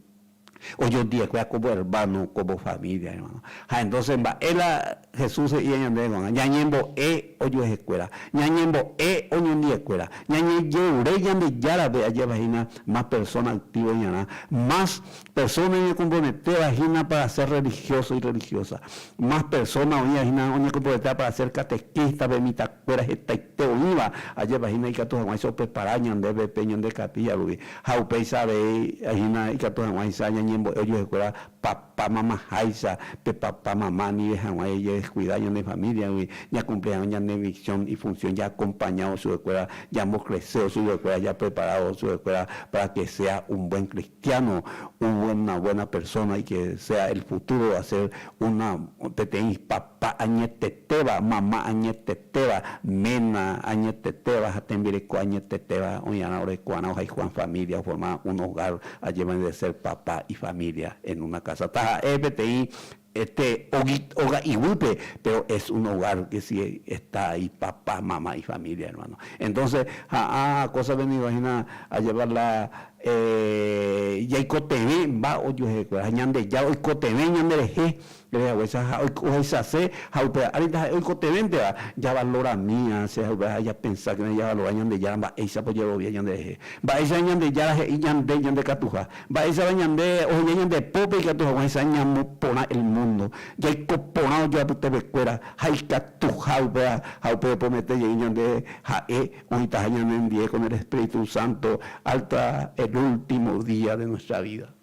Ojondiekuéra como hermano, como familia, hermano. Ha entonces mba'e la Jesús he'íva ñandéve ko'ág̃a? Ñañembo'e ojuehekuéra, ñañembo'e oñondiekuéra, ñañejerure Ñandejárape ajépa hína más persona activo ñarã, más persona oñekomprometéva hína para ser religioso y religiosa, más persona oĩva hína oñekomprometéva para ser catequista pe mitãkuéra hetaite oĩva ajépa hína ikatu hag̃uáicha oprepara ñandéve pe ñande capilla rupi. Ha upéicha avei hína ikatu hag̃uáicha ñañembo'e ojuehekuéra papa mamaháicha, pe papa mama anive hag̃ua jajedeskuida ñane famíliagui, ñakumpli hag̃ua ñane misión y función jaakompañávo chupekuéra, jambocresévo chupekuéra, japreparávo chupekuéra para que sea un buen cristiano, una buena persona y que sea el futuro a ser una peteĩ papa añetetéva, mama añetetéva, ména añetetéva ha tembireko añetetéva oĩarã orekoarã ohayhuã familia oforma un hogar ajéva de ser papa y familia en una casa. Taha'e peteĩ este óga iguýpe, pero es un hogar que si está ahí papá, mamá y familia, hermano. Entonces, ha ã cosa pe ningo hína ajépa la jaikotevẽ mba ojuehekuéra ha Ñandejára oikotevẽ ñanderehe Rehaguéicha ha ohechase ha upéva ári ndaha'éi oikotevẽnteva javaloramíva che ha upéva japensákena javalora Ñandejára mba'éichapa ojerovia ñanderehe. Mba'éichapa Ñandejára he'i ñande ñandekatuha. Mba'éichapa ñande oheja ñande pópe ikatu haguãicha ñamoporã el mundo. Jaiko porã ojoapytepekuéra ha ikatuha upéva ha upe opromete jey ñande ha'e oĩtaha ñanendie con el Espíritu Santo hasta el último día de nuestra vida.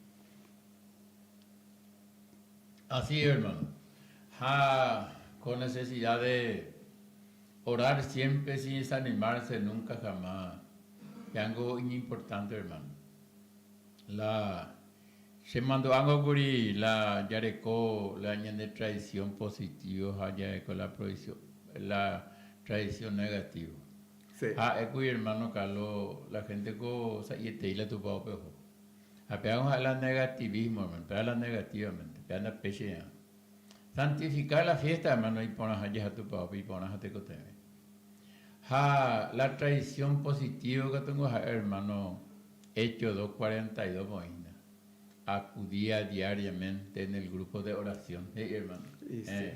Así es, hermano. Ha con necesidad de orar siempre sin desanimarse nunca jamás. Algo iñimportante, hermano. La che mandu'ángo kuri la jareko la ñande tradición positivo ha jareko la provisión, la tradición negativo. Sí. Ha'ékuri hermano Carlos, la gente ko sa'ietei la tupaópe oho. Ha péva ha'e la negativismo, hermano, péva la negativamente, péva ndapéicha. Santificar la fiesta, hermano, iporãha jaha tupaópe, iporãha tekotevẽ. Ha la tradición positiva katu ngo ha'e, hermano, Hechos 2.42 oĩ hína. Acudía diariamente en el grupo de oración, he'i, hermano. Y sí.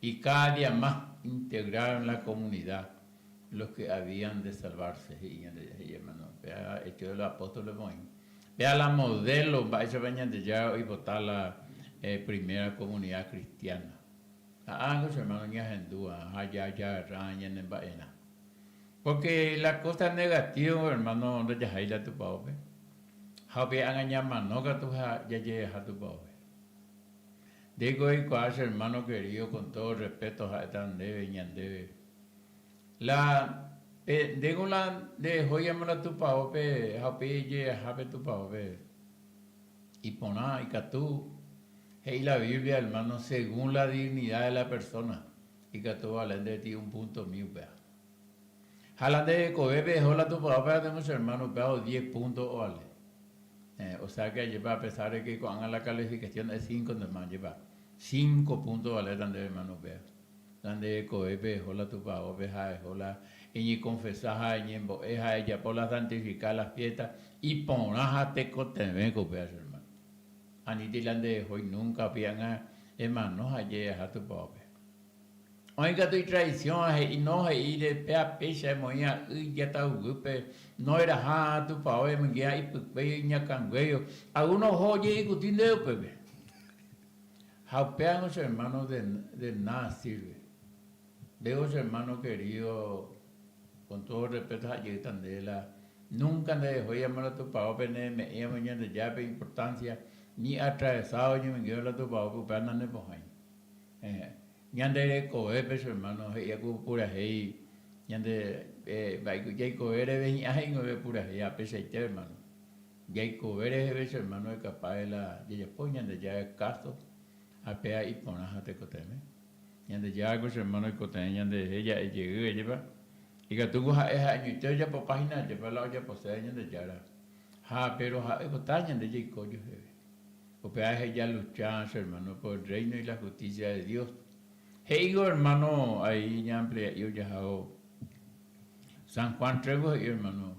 Y cada día más integraron la comunidad los que habían de salvarse, he'i Ñandejára, he'i hermano, péva Hechos de los Apóstoles oĩ. Péva la modelo mba'éichapa Ñandejára oipota la primera comunidad cristiana. Ha ág̃a che hermano ñahendúva ha jajagarra ñanemba'erã. Porque la cosa negativa hermano ndajahái la tupaópe. Ha upe ág̃a ñamano katu ha jajeheja tupaópe. Ndéiko eikuaa che hermano querido con todo respeto ha'éta ndéve ñandéve. La pe ndéko la ndehóiamo la tupaópe ha upe ejeheja pe tupaópe iporã ikatu he'i la Biblia hermano según la dignidad de la persona ikatu ovale ndéve un puntomi upéva. Ha la nde rekovépe eho la tupaópe ha tengo che hermano upéva o diez punto ovale. O sea que ajépa a pesar de que ko'ág̃a la calificación es cinco ndema ajépa cinco punto ovaléta ndéve hermano upéva. La nde rekovépe eho la tupaópe ha eho la eñekonfesa ha eñembo'e ha ejapo la santifika la fiesta iporã ha tekotevẽ ko upéva che hermano. Anítei la nde rehói nunca upe ág̃a emano ha ejejaha tupaópe. Oĩ katu itraición ha he'i no he'íre péa péicha emoĩva y ijatahuguýpe no eraha tupao emoingéva ipykuéio iñakãnguéio alguno oho oje'ikuti ndéve upépe. Ha upévango che hermano de de nada sirve. Ndévo che hermano querido con todo respeto ha jeýta ndéve la nunca nderehói amo la tupaópe nereme'ẽi amo Ñandejárape importancia ni atravesado oñemoingéva la tupaópe upéva nanepohãi. Ñande rekovépe, che hermano, he'íva ku purahéi ñande mba'éiko jaikove reve hi'ã he'ingueve purahéi ha peichaite, hermano. Jaikove reheve, che hermano, ekapáde la jajapo Ñandejára káso ha péva iporã ha tekotevẽ. Ñandejára ko, che hermano, oikotevẽ ñanderehe ja'e jey, ajépa? Ikatúko ha'e ha'eñoite ojapopa hína, ajépa la ojaposéva Ñandejára. Ha péro ha'e oipota ñande jaiko ojuheve. Upéva eheja lucha, che hermano, por el reino y la justicia de Dios. He'ígo hermano ahí ñaamplia'i ojahávo San Juan Trevo he'i hermano,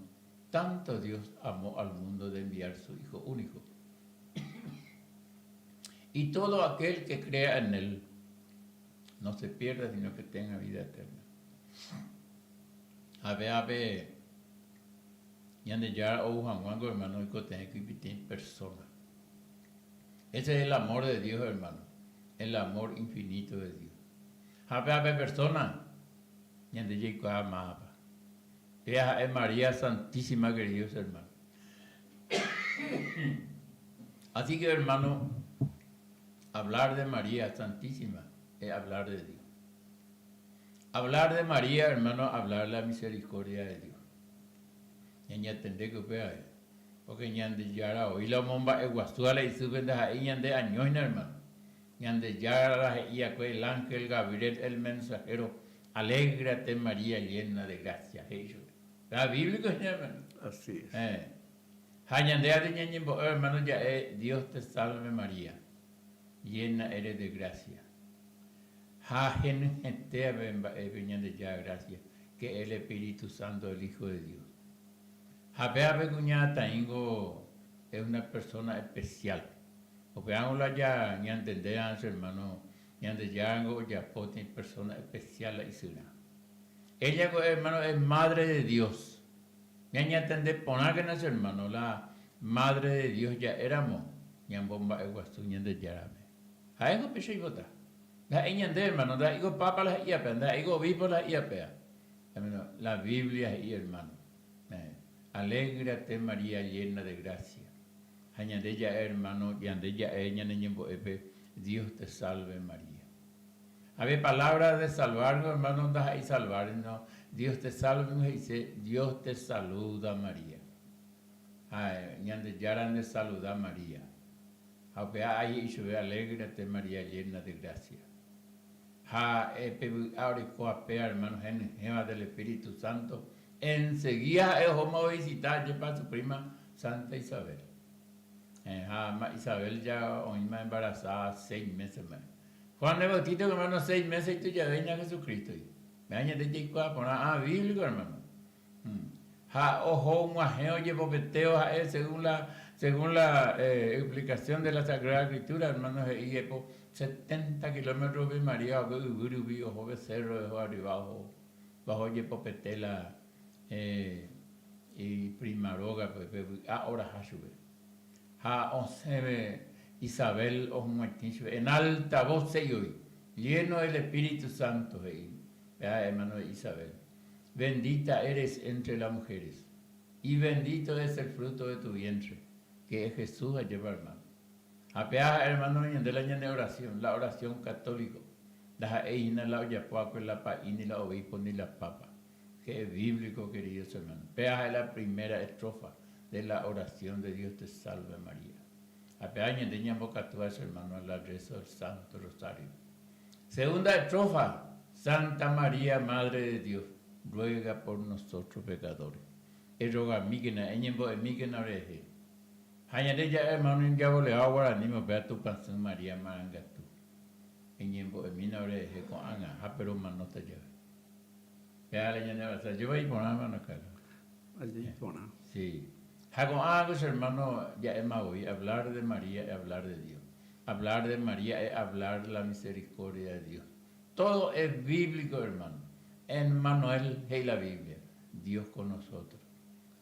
tanto Dios amó al mundo de enviar su hijo único. Y todo aquel que crea en él no se pierda, sino que tenga vida eterna. Ha péva pe Ñandejára ou hag̃uángo, hermano, oikotevẽkuri peteĩ persona. Ese es el amor de Dios, hermano, el amor infinito de Dios. Ha péva pe persona ñande jaikuaa mávapa. Péva ha'e María Santísima, queridos hermanos. Así que, hermano, hablar de María Santísima es hablar de Dios. Hablar de María, hermano, hablar la misericordia de Dios. Ñañatendéke upéva, porque Ñandejára oĩ la omomba'eguasúva la isýpe ndaha'éi ñande añóina, hermano. Ñandejára la he'i va'ekue el ángel Gabriel el mensajero, Alégrate María llena de gracia, he'i chupe. La bíblico hína, hermano. Así es. Eh. Ha ñande ate ñañembo'e, hermano, ja'e Dios te salve María, llena eres de gracia. Ha henyhẽte ave mba'épe Ñandejára gracia, que el Espíritu Santo el Hijo de Dios. Ha pévape kuñataĩngo es una persona especial. Upévango la ja ñantendéva, che hermano, Ñandejárango ojapo peteĩ persona especial la isyrã. Ella ko hermano es madre de Dios. Ñañatende porãkena che hermano, la madre de Dios ja'éramo ñambomba'eguasu Ñandejárape. Ha'éngo péicha oipota. Ndaha'éi ñande hermano, ndaha'éiko papa la he'íva péva, ndaha'éiko obispo la he'íva péva. La Biblia he'i hermano, Alégrate María llena de gracia. Ha ñande ja'e hermano, ñande ja'e ñane ñembo'épe, Dios te salve María. Ave palabra de salvar hermano ndaha'éi salvar, no, Dios te salve he'ise Dios te saluda María. Ha Ñandejára nde saluda María. Ha upéva ái he'i chupe Alégrate María llena de gracia. Ha pe vy'a orekóva péva hermano henyhẽva del Espíritu Santo, enseguida ha'e ohóma ovisita ajépa su prima Santa Isabel. Ha ma Isabel ja oĩma embarazada seis meses ma. Juan el Bautista hermano seis meses itujavéina Jesucristo-gui. Péva ñande jaikuaa porã ã bíblico hermano. Ha oho og̃uahẽ ojepopetévo ha'e según la según la explicación de la Sagrada Escritura hermano he'i jepo setenta kilómetros rupi María oke yvy rupi oho pe cerro oho arriba oho oho ojepopete la iprima rógape pe vy'a oraha chupe. Ha osẽve Isabel ohug̃uaitĩ chupe en alta voz he'i voi, lleno del Espíritu Santo he'i pe hermano de Isabel. Bendita eres entre las mujeres, y bendito es el fruto de tu vientre, que es Jesús ajépa hermano. Ha péva ha'e hermano ñande la ñane oración, la oración católico, ndaha'éi hína la ojapo va'ekue la pa'i ni la obispo ni la papa, que es bíblico queridos hermanos. Péva ha'e la primera estrofa de la oración de Dios te salve María. Ha péva ñande ñambokatúva che hermano la rezo del Santo Rosario. Segunda estrofa, Santa María, Madre de Dios, ruega por nosotros pecadores. Errogamíkena, eñembo'emíkena orerehe. Ha ñande ja'e hermano injaboleáva guaraníme upéva Tupãsy María marangatu. Eñembo'emína orerehe ko'ág̃a ha pe romanóta jave. Péva la ñane abraza. Ajépa iporã hermano Carlos. Aje iporã. Sí. Ha ko'ág̃a ko che hermano ja'éma voi, hablar de María es hablar de Dios. Hablar de María es hablar la misericordia de Dios. Todo es bíblico, hermano. Emmanuel he'i la Biblia, Dios con nosotros.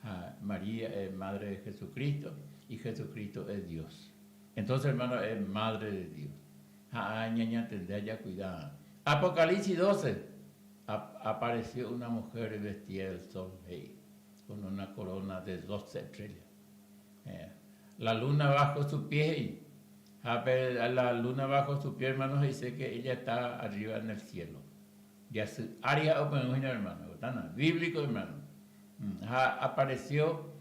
Ha María es madre de Jesucristo y Jesucristo es Dios. Entonces, hermano, es madre de Dios. Ha ñañatende ha jacuida. Apocalipsis 12, apareció una mujer vestida del sol, he'i, con una corona de 12 estrellas. La luna bajo su pie he'i. Ha pe la luna bajo su pie hermano he'ise que ella está arriba en el cielo. Jasy ári ha'e opyrũ hína hermano. Gotana, bíblico hermano. Ha apareció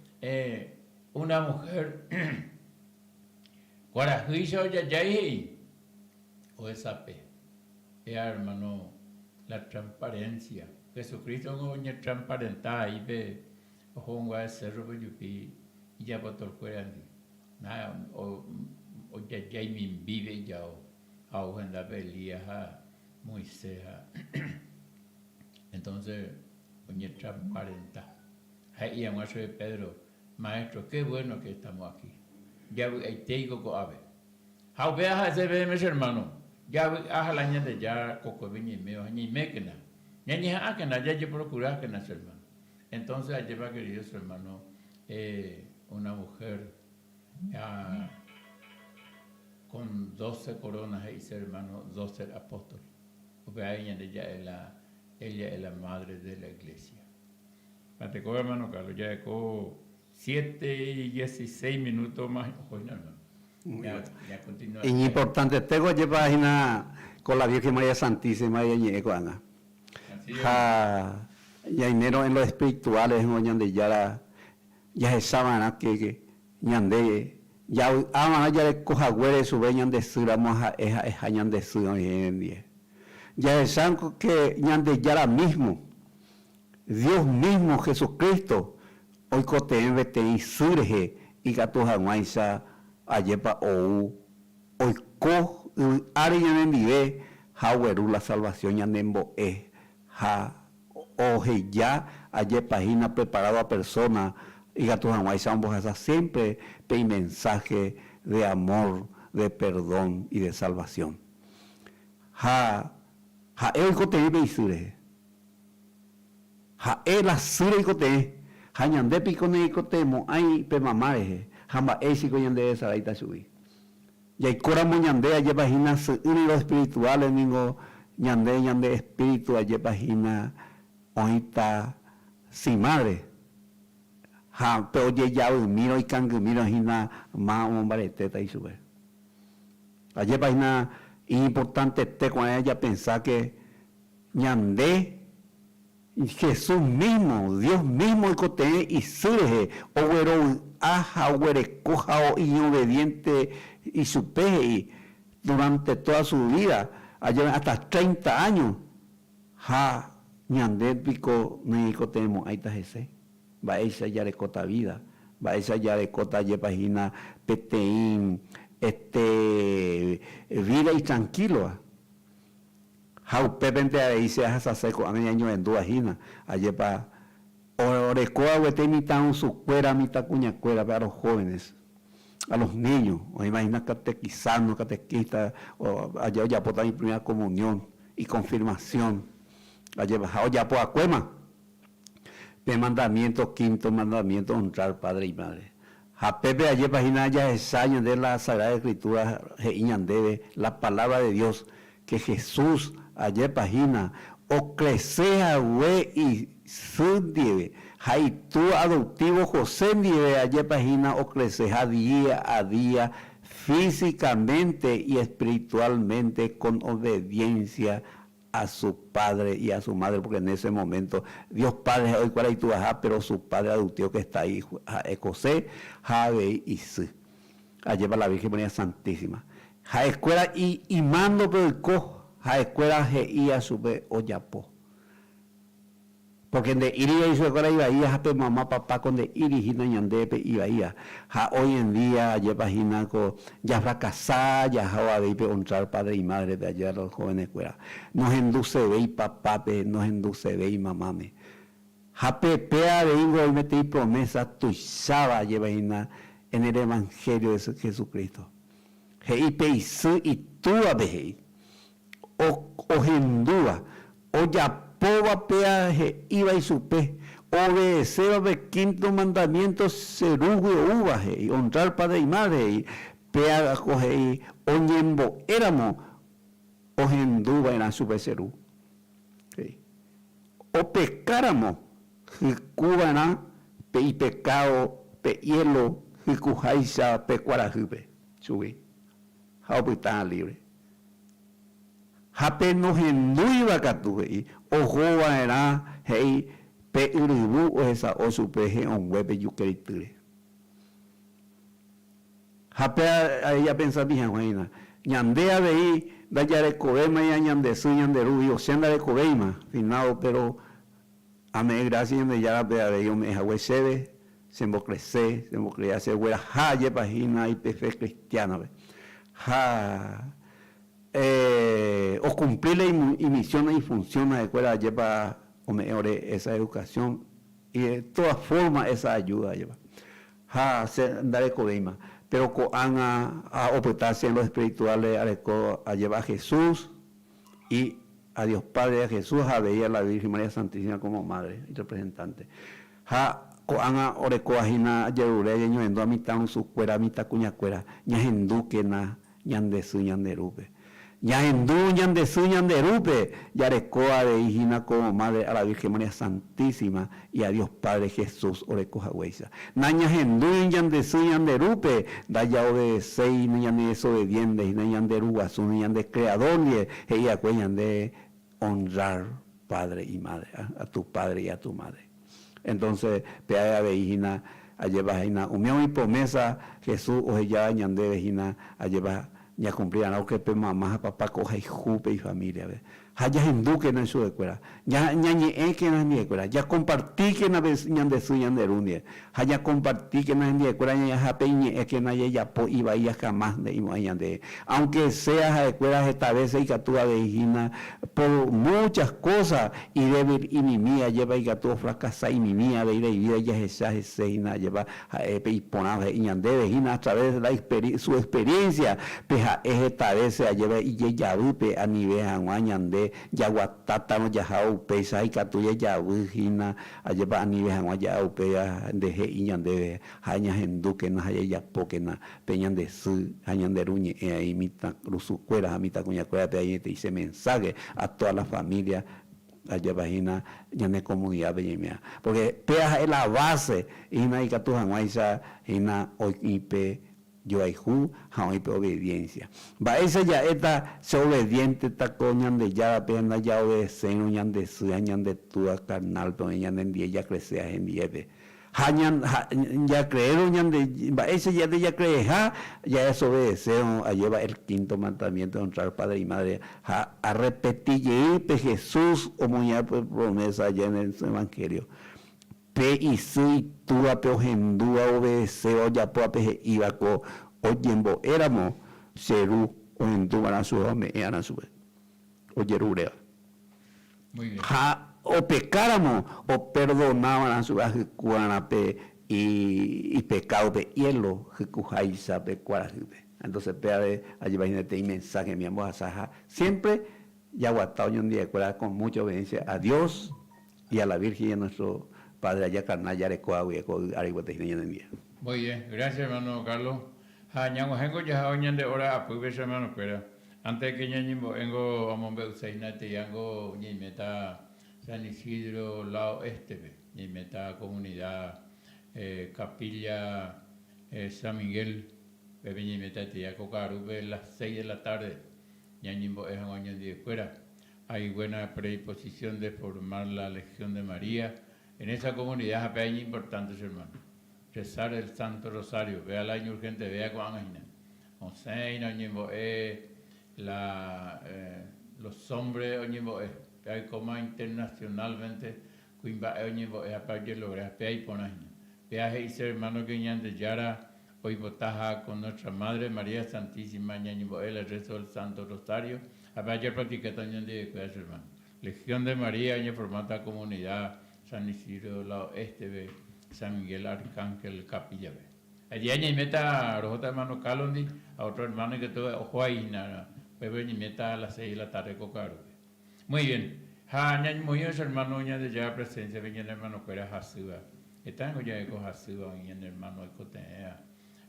una mujer kuarahýicha ojajái he'i ohesape. Péa hermano la transparencia. Jesucristo ningo oñetransparenta ahí pe oho onguae cerro-pe ojupi ijapostolkuérandi. Ha ojajái mimbípe ijao ha ou hendápe Elías ha Moisés ha entonces oñetransparenta. Ha he'i hag̃ua chupe Pedro, Maestro, qué bueno que estamos aquí. Javy'aitéiko ko'ápe. Ha upéva ha'ese peẽme che hermano, javy'a ha la Ñandejára kokuépe ñaiméva ha ñaimékena, ñañeha'ãkena, jajeprokurákena che hermano. Entonces ajépa queridos hermano, una mujer con doce coronas he'ise hermano doce apóstol. Upéva ñande ja'e la ella es la madre de la iglesia. Mateko hermano Carlos, ja'eko siete y dieciséis minutos más oho hína hermano. Ya, ya continúa. Iñimportantetéko ajépa hína ko la Virgen María Santísima ñañe'ẽ ko'ág̃a. Ha ñaimérõ en lo espiritual rehegua Ñandejára jahecha va'erã que ñande javy'a va'erã jareko haguére chupe ñande sy ramo ha'e ha'eha ñande sy oĩhe ndie. Jahecha que Ñandejára mismo, Dios mismo Jesucristo oikotevẽ peteĩ sy rehe ikatu hag̃uáicha ajépa ou Oiko yvy ári ñanendive ha ogueru la salvación ñanembo'e ha oheja ajepa hína preparado a persona ikatu hag̃uáicha ombohasa siempre pe imensaje de amor, de perdón y de salvación. Ha ha'e oikotevẽ pe isy rehe. Ha'e la sy reikotevẽ ha ñande piko nereikotevẽmo'ãi pe mama rehe ha mba'éichiko ñanderesaráita chugui. Jaikóramo ñande ajépa hína sy'ỹre los espirituales ningo ñande ñande espíritu ajépa hína oĩta sin madre ha pe ojejavymírõ ikangymírõ hína ma omombaretéta ichupe. Ajépa hína iñimportantete ko'ág̃a japensa que Ñande, Jesús mismo, Dios mismo oikotevẽ isy rehe, oguerovy'a ha oguereko ha iñobediente ichupe he'i durante toda su vida, ajeve hasta treinta años, ha ñande piko nañaikotevẽmo'ãita hese? Mba'éicha jarekóta vida? Mba'éicha jarekóta jepa hína peteĩ este vida itranquilova? Ha upépente avei che ahasase ko'ág̃a ñañohendúva hína, ajépa orekóva gueteri mitãrusukuéra, mitãkuñakuérape, a los jóvenes, a los niños, oĩva hína catequizando, catequista, aje ojapóta mi primera comunión y confirmación, ajépa, ha ojapo'akuéma pe mandamiento, quinto mandamiento, honrar padre y madre. Ha pépe ajépa hína jahecha ñande la Sagrada Escritura he'i ñandéve la palabra de Dios, que Jesús ajépa hína ocrece hague isy ndive ha itúa adoptivo José ndive ajépa hína ocreceha día a día físicamente y espiritualmente con obediencia a su padre y a su madre porque en ese momento Dios padre ha'e oikuaára ituaha pero su padre adoptivo que está ahí ha'e José ha avei isy. Ajépa la Virgen María Santísima. Ha'ekuéra imándope oiko, ha'ekuéra he'íva chupe ojapo. Porque nde'íri voi chupekuéra ivaíva ha pe mama papa ko nde'íri hína ñandéve pe ivaíva. Ha hoy en día ajépa hína ko jafrakasa jahávo avei pe honrar padre y madre-pe ajépa los jóvenes-kuéra. Nohendusevéi papápe, nohendusevéi mamáme. Ha pe péva avei niko oĩ peteĩ promesa tuicháva ajépa hína en el evangelio de Jesucristo. He'i pe isy itúvape he'i. Ohendúva, ojapóva péa he'íva ichupe, obedeséva pe quinto mandamiento che Rúgui oúva, he'i, honrar padre y madre, he'i, péa ko he'i, oñembo'éramo ohenduva'erã chupe che Ru, he'i. Opekáramo hykuva'erã pe ipekádo pe hielo hykuháicha pe kuarahýpe chugui ha opyta'ã libre. Ha pe nohendúiva katu, he'i, oho va'erã, he'i, pe yryvu ohesa'o chupe he'õngue pe jukeritýre. Ha pe avei apensami hag̃ua hína, ñande avei ndajarekovémaiva ñande sy, ñande ru, digo, che ndarekovéima, finado, péro ame'ẽ grásia Ñandejárape avei ome'ẽ hague chéve, chembokrese, chembokrea, chegueraha ajépa hína ipe fe cristiana-pe. Ha okumpli la imisión ha ifunción ha'ekuéra ajépa ome'ẽ ore esa educación y de todas formas esa ayuda ajépa. Ha che ndarekovéima. Pero ko'ág̃a ha opyta che en lo espiritual-re areko ajeva a Jesús y a Dios Padre a Jesús ha avei a la Virgen María Santísima como Madre y representante. Ha ko'ág̃a orekóva hína ajerure añeñohendu a mitãrusukuéra, mitãkuñakuéra, ñahendúkena ñande sy ñande rúpe. Ñahendu ñande sy ñande rúpe, jareko avei hína como Madre a la Virgen María Santísima y a Dios Padre Jesús oreko haguéicha. Nañahendúi ñande sy ñande rúpe, ndajaobedeséi ni ñane desobediente hína ñande Ru Guasu ni ñande Creador ndive, he'i va'ekue ñande honrar padre y madre, a tu padre y a tu madre. Entonces, pe avei hína ajépa hína umi oĩ promesa Jesús ohejáva ñandéve hína ajépa ñakumpli va'erã porque pe mama ha papa ko ohayhu pe ifamíliape. Ha jahendúkena ichupekuéra, ñañe'ẽkena hendivekuéra, jakompartíkena pe ñande sy ñande ru ndive, ha jakompartíkena hendivekuéra ñañe'ẽha pe iñe'ẽkena jajapo ivai jamás nde'imo'ãi ñandéve. Aunque sea ha'ekuéra heta vése ikatu avei hína por muchas cosas idébil imimi ajépa ikatu ofrakasa imimi avei la ivida jahecha hese hína ajépa ha'e pe iporãva he'i ñandéve hína a través de la su experiencia pe ha'e heta vése ajépa ijejavýpe anive hag̃ua ñande jaguatátarõ jahávo upéicha ha ikatu jajavy hína ajépa anive hag̃ua ja'a upéva nde he'i ñandéve ha ñahendúkena ha jajapókena pe ñande sy ha ñande ru ñe'ẽ aĩ mitãrusukuéra ha mitãkuñakuérape añeteise mensaje a toda la familia ajépa hína ñane comunidad-pe ñaiméva. Porque péva ha'e la base hína ikatu hag̃uáicha hína oĩ pe joayhu ha oĩ pe obediencia. Mba'éicha ja'éta che obediente-ta ko Ñandejárape ha ndajaobedeséirõ ñande sy ha ñande túa carnal-pe oĩ ñanendie jacrecea hendiépe. Ha jacreérõ ñande mba'éicha ñande jacreeha jadesobedecérõ ajéva el quinto mandamiento de honrar padre y madre ha arrepeti jey pe Jesús omoĩha pe promesa aja en el evangelio. Pe isy itúvape ohendúva obedecéva ojapóva pe he'íva ko oñembo'éramo che ru ohendúvarã chupe ha ome'ẽ'arã chupe ojeruréva. Ha opekáramo operdonava'erã chupe ahyku'arã pe ipekádo pe hielo hykuháicha pe kuarahýpe. Entonces péave ajevahína peteĩ mensaje mi ambohasa ha siempre jaguata oñondivekuéra con mucha obediencia a Dios y a la Virgen y a nuestro Padre allá carnal jarekóva guive ko yvy ári gueteri hína ñanendie. Muy bien, gracias hermano Carlos. Ha ñag̃uahẽngo jahávo ñande hora apýpe che hermano-kuéra. Antes que ñañembo'éngo amombe'uséina eteíango ñaiméta San Isidro lado este-pe, ñaiméta comunidad Capilla San Miguel pépe ñaiméta eteía ko ka'arúpe las seis de la tarde ñañembo'e hag̃ua oñondivekuéra. Hay buena predisposición de formar la Legión de María en esa comunidad ha péa iñimportante che hermano. Rezar el Santo Rosario, péa la iñurgentevéa ko'ág̃a hína. Osẽ hína oñembo'e la los hombres oñembo'e, péa oikóma internacionalmente kuimba'e oñembo'e ha péa ojelogra, péa iporã hína. Péa he'ise hermano que Ñandejára oipotaha con nuestra Madre María Santísima ñañembo'e el rezo del Santo Rosario ha péa japractikáta oñondivekuéra che hermano. Legión de María oñeformáta comunidad San Isidro lado este-pe, San Miguel Arcángel capilla-pe. Allí añaiméta rohóta hermano Carlos-ndi ha otro hermano ikatu oho ahí hína, upépe oñaiméta a las seis de la tarde ko ka'arúpe. Muy bien. Ha ñañemoĩvo che hermano Ñandejára presencia-pe ñane hermano-kuéra hasýva. Heta ningo jareko hasýva oĩ ñane hermano oikotevẽva,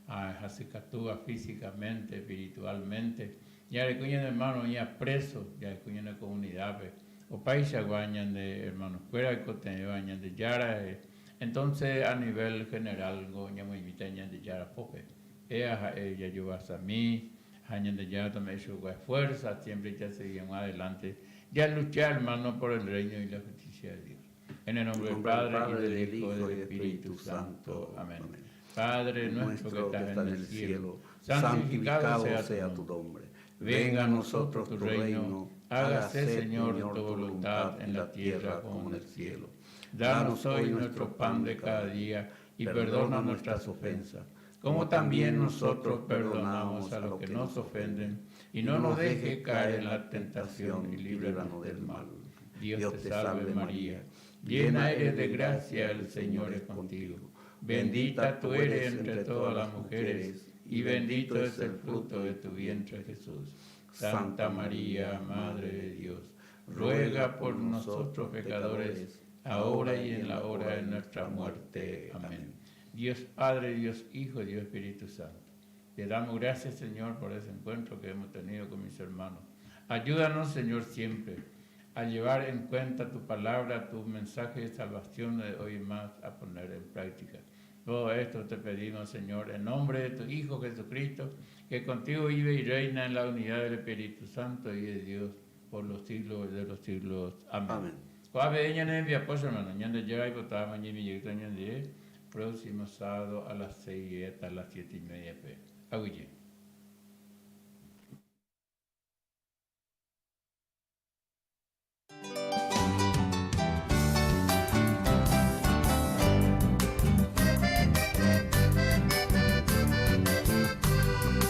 hasykatúva físicamente, espiritualmente. Jareko ñane hermano oĩva preso, jareko ñane comunidad-pe. Opaichagua ñane hermano-kuéra oikotevẽva Ñandejára rehe. Entonces, a nivel general ngo ñamoĩmíta Ñandejára pópe. Péa ha'e jajovasami ha Ñandejára tome'ẽ chugua fuerza siempre jasegi hag̃ua adelante jalucha hermano por el reino y la justicia de Dios. En el nombre del Padre, y del Hijo, y del Espíritu Santo. Amén. Padre nuestro que estás en el cielo, santificado sea tu nombre. Venga a nosotros tu reino, hágase Señor tu voluntad en la tierra como en el cielo. Danos hoy nuestro pan de cada día y perdona nuestras ofensas, como también nosotros perdonamos a los que nos ofenden, y no nos dejes caer en la tentación y líbranos del mal. Dios te salve María, llena eres de gracia, el Señor es contigo. Bendita tú eres entre todas las mujeres, Y bendito es el fruto de tu vientre Jesús. Santa María, Madre de Dios, ruega por nosotros pecadores, ahora y en la hora de nuestra muerte. Amén. Dios Padre, Dios Hijo, Dios Espíritu Santo. Te damos gracias, Señor, por ese encuentro que hemos tenido con mis hermanos. Ayúdanos, Señor, siempre a llevar en cuenta tu palabra, tu mensaje de salvación de hoy más a poner en práctica. Todo esto te pedimos, Señor, en nombre de tu Hijo Jesucristo, que contigo vive y reina en la unidad del Espíritu Santo y de Dios por los siglos de los siglos. Amén. Amén. Ko'ápe ñane rembiapo, hermano, Ñandejára oipotáva ñemijeyta ñandéve próximo sábado a las 6 hasta las 7 y media pe. Aguyje.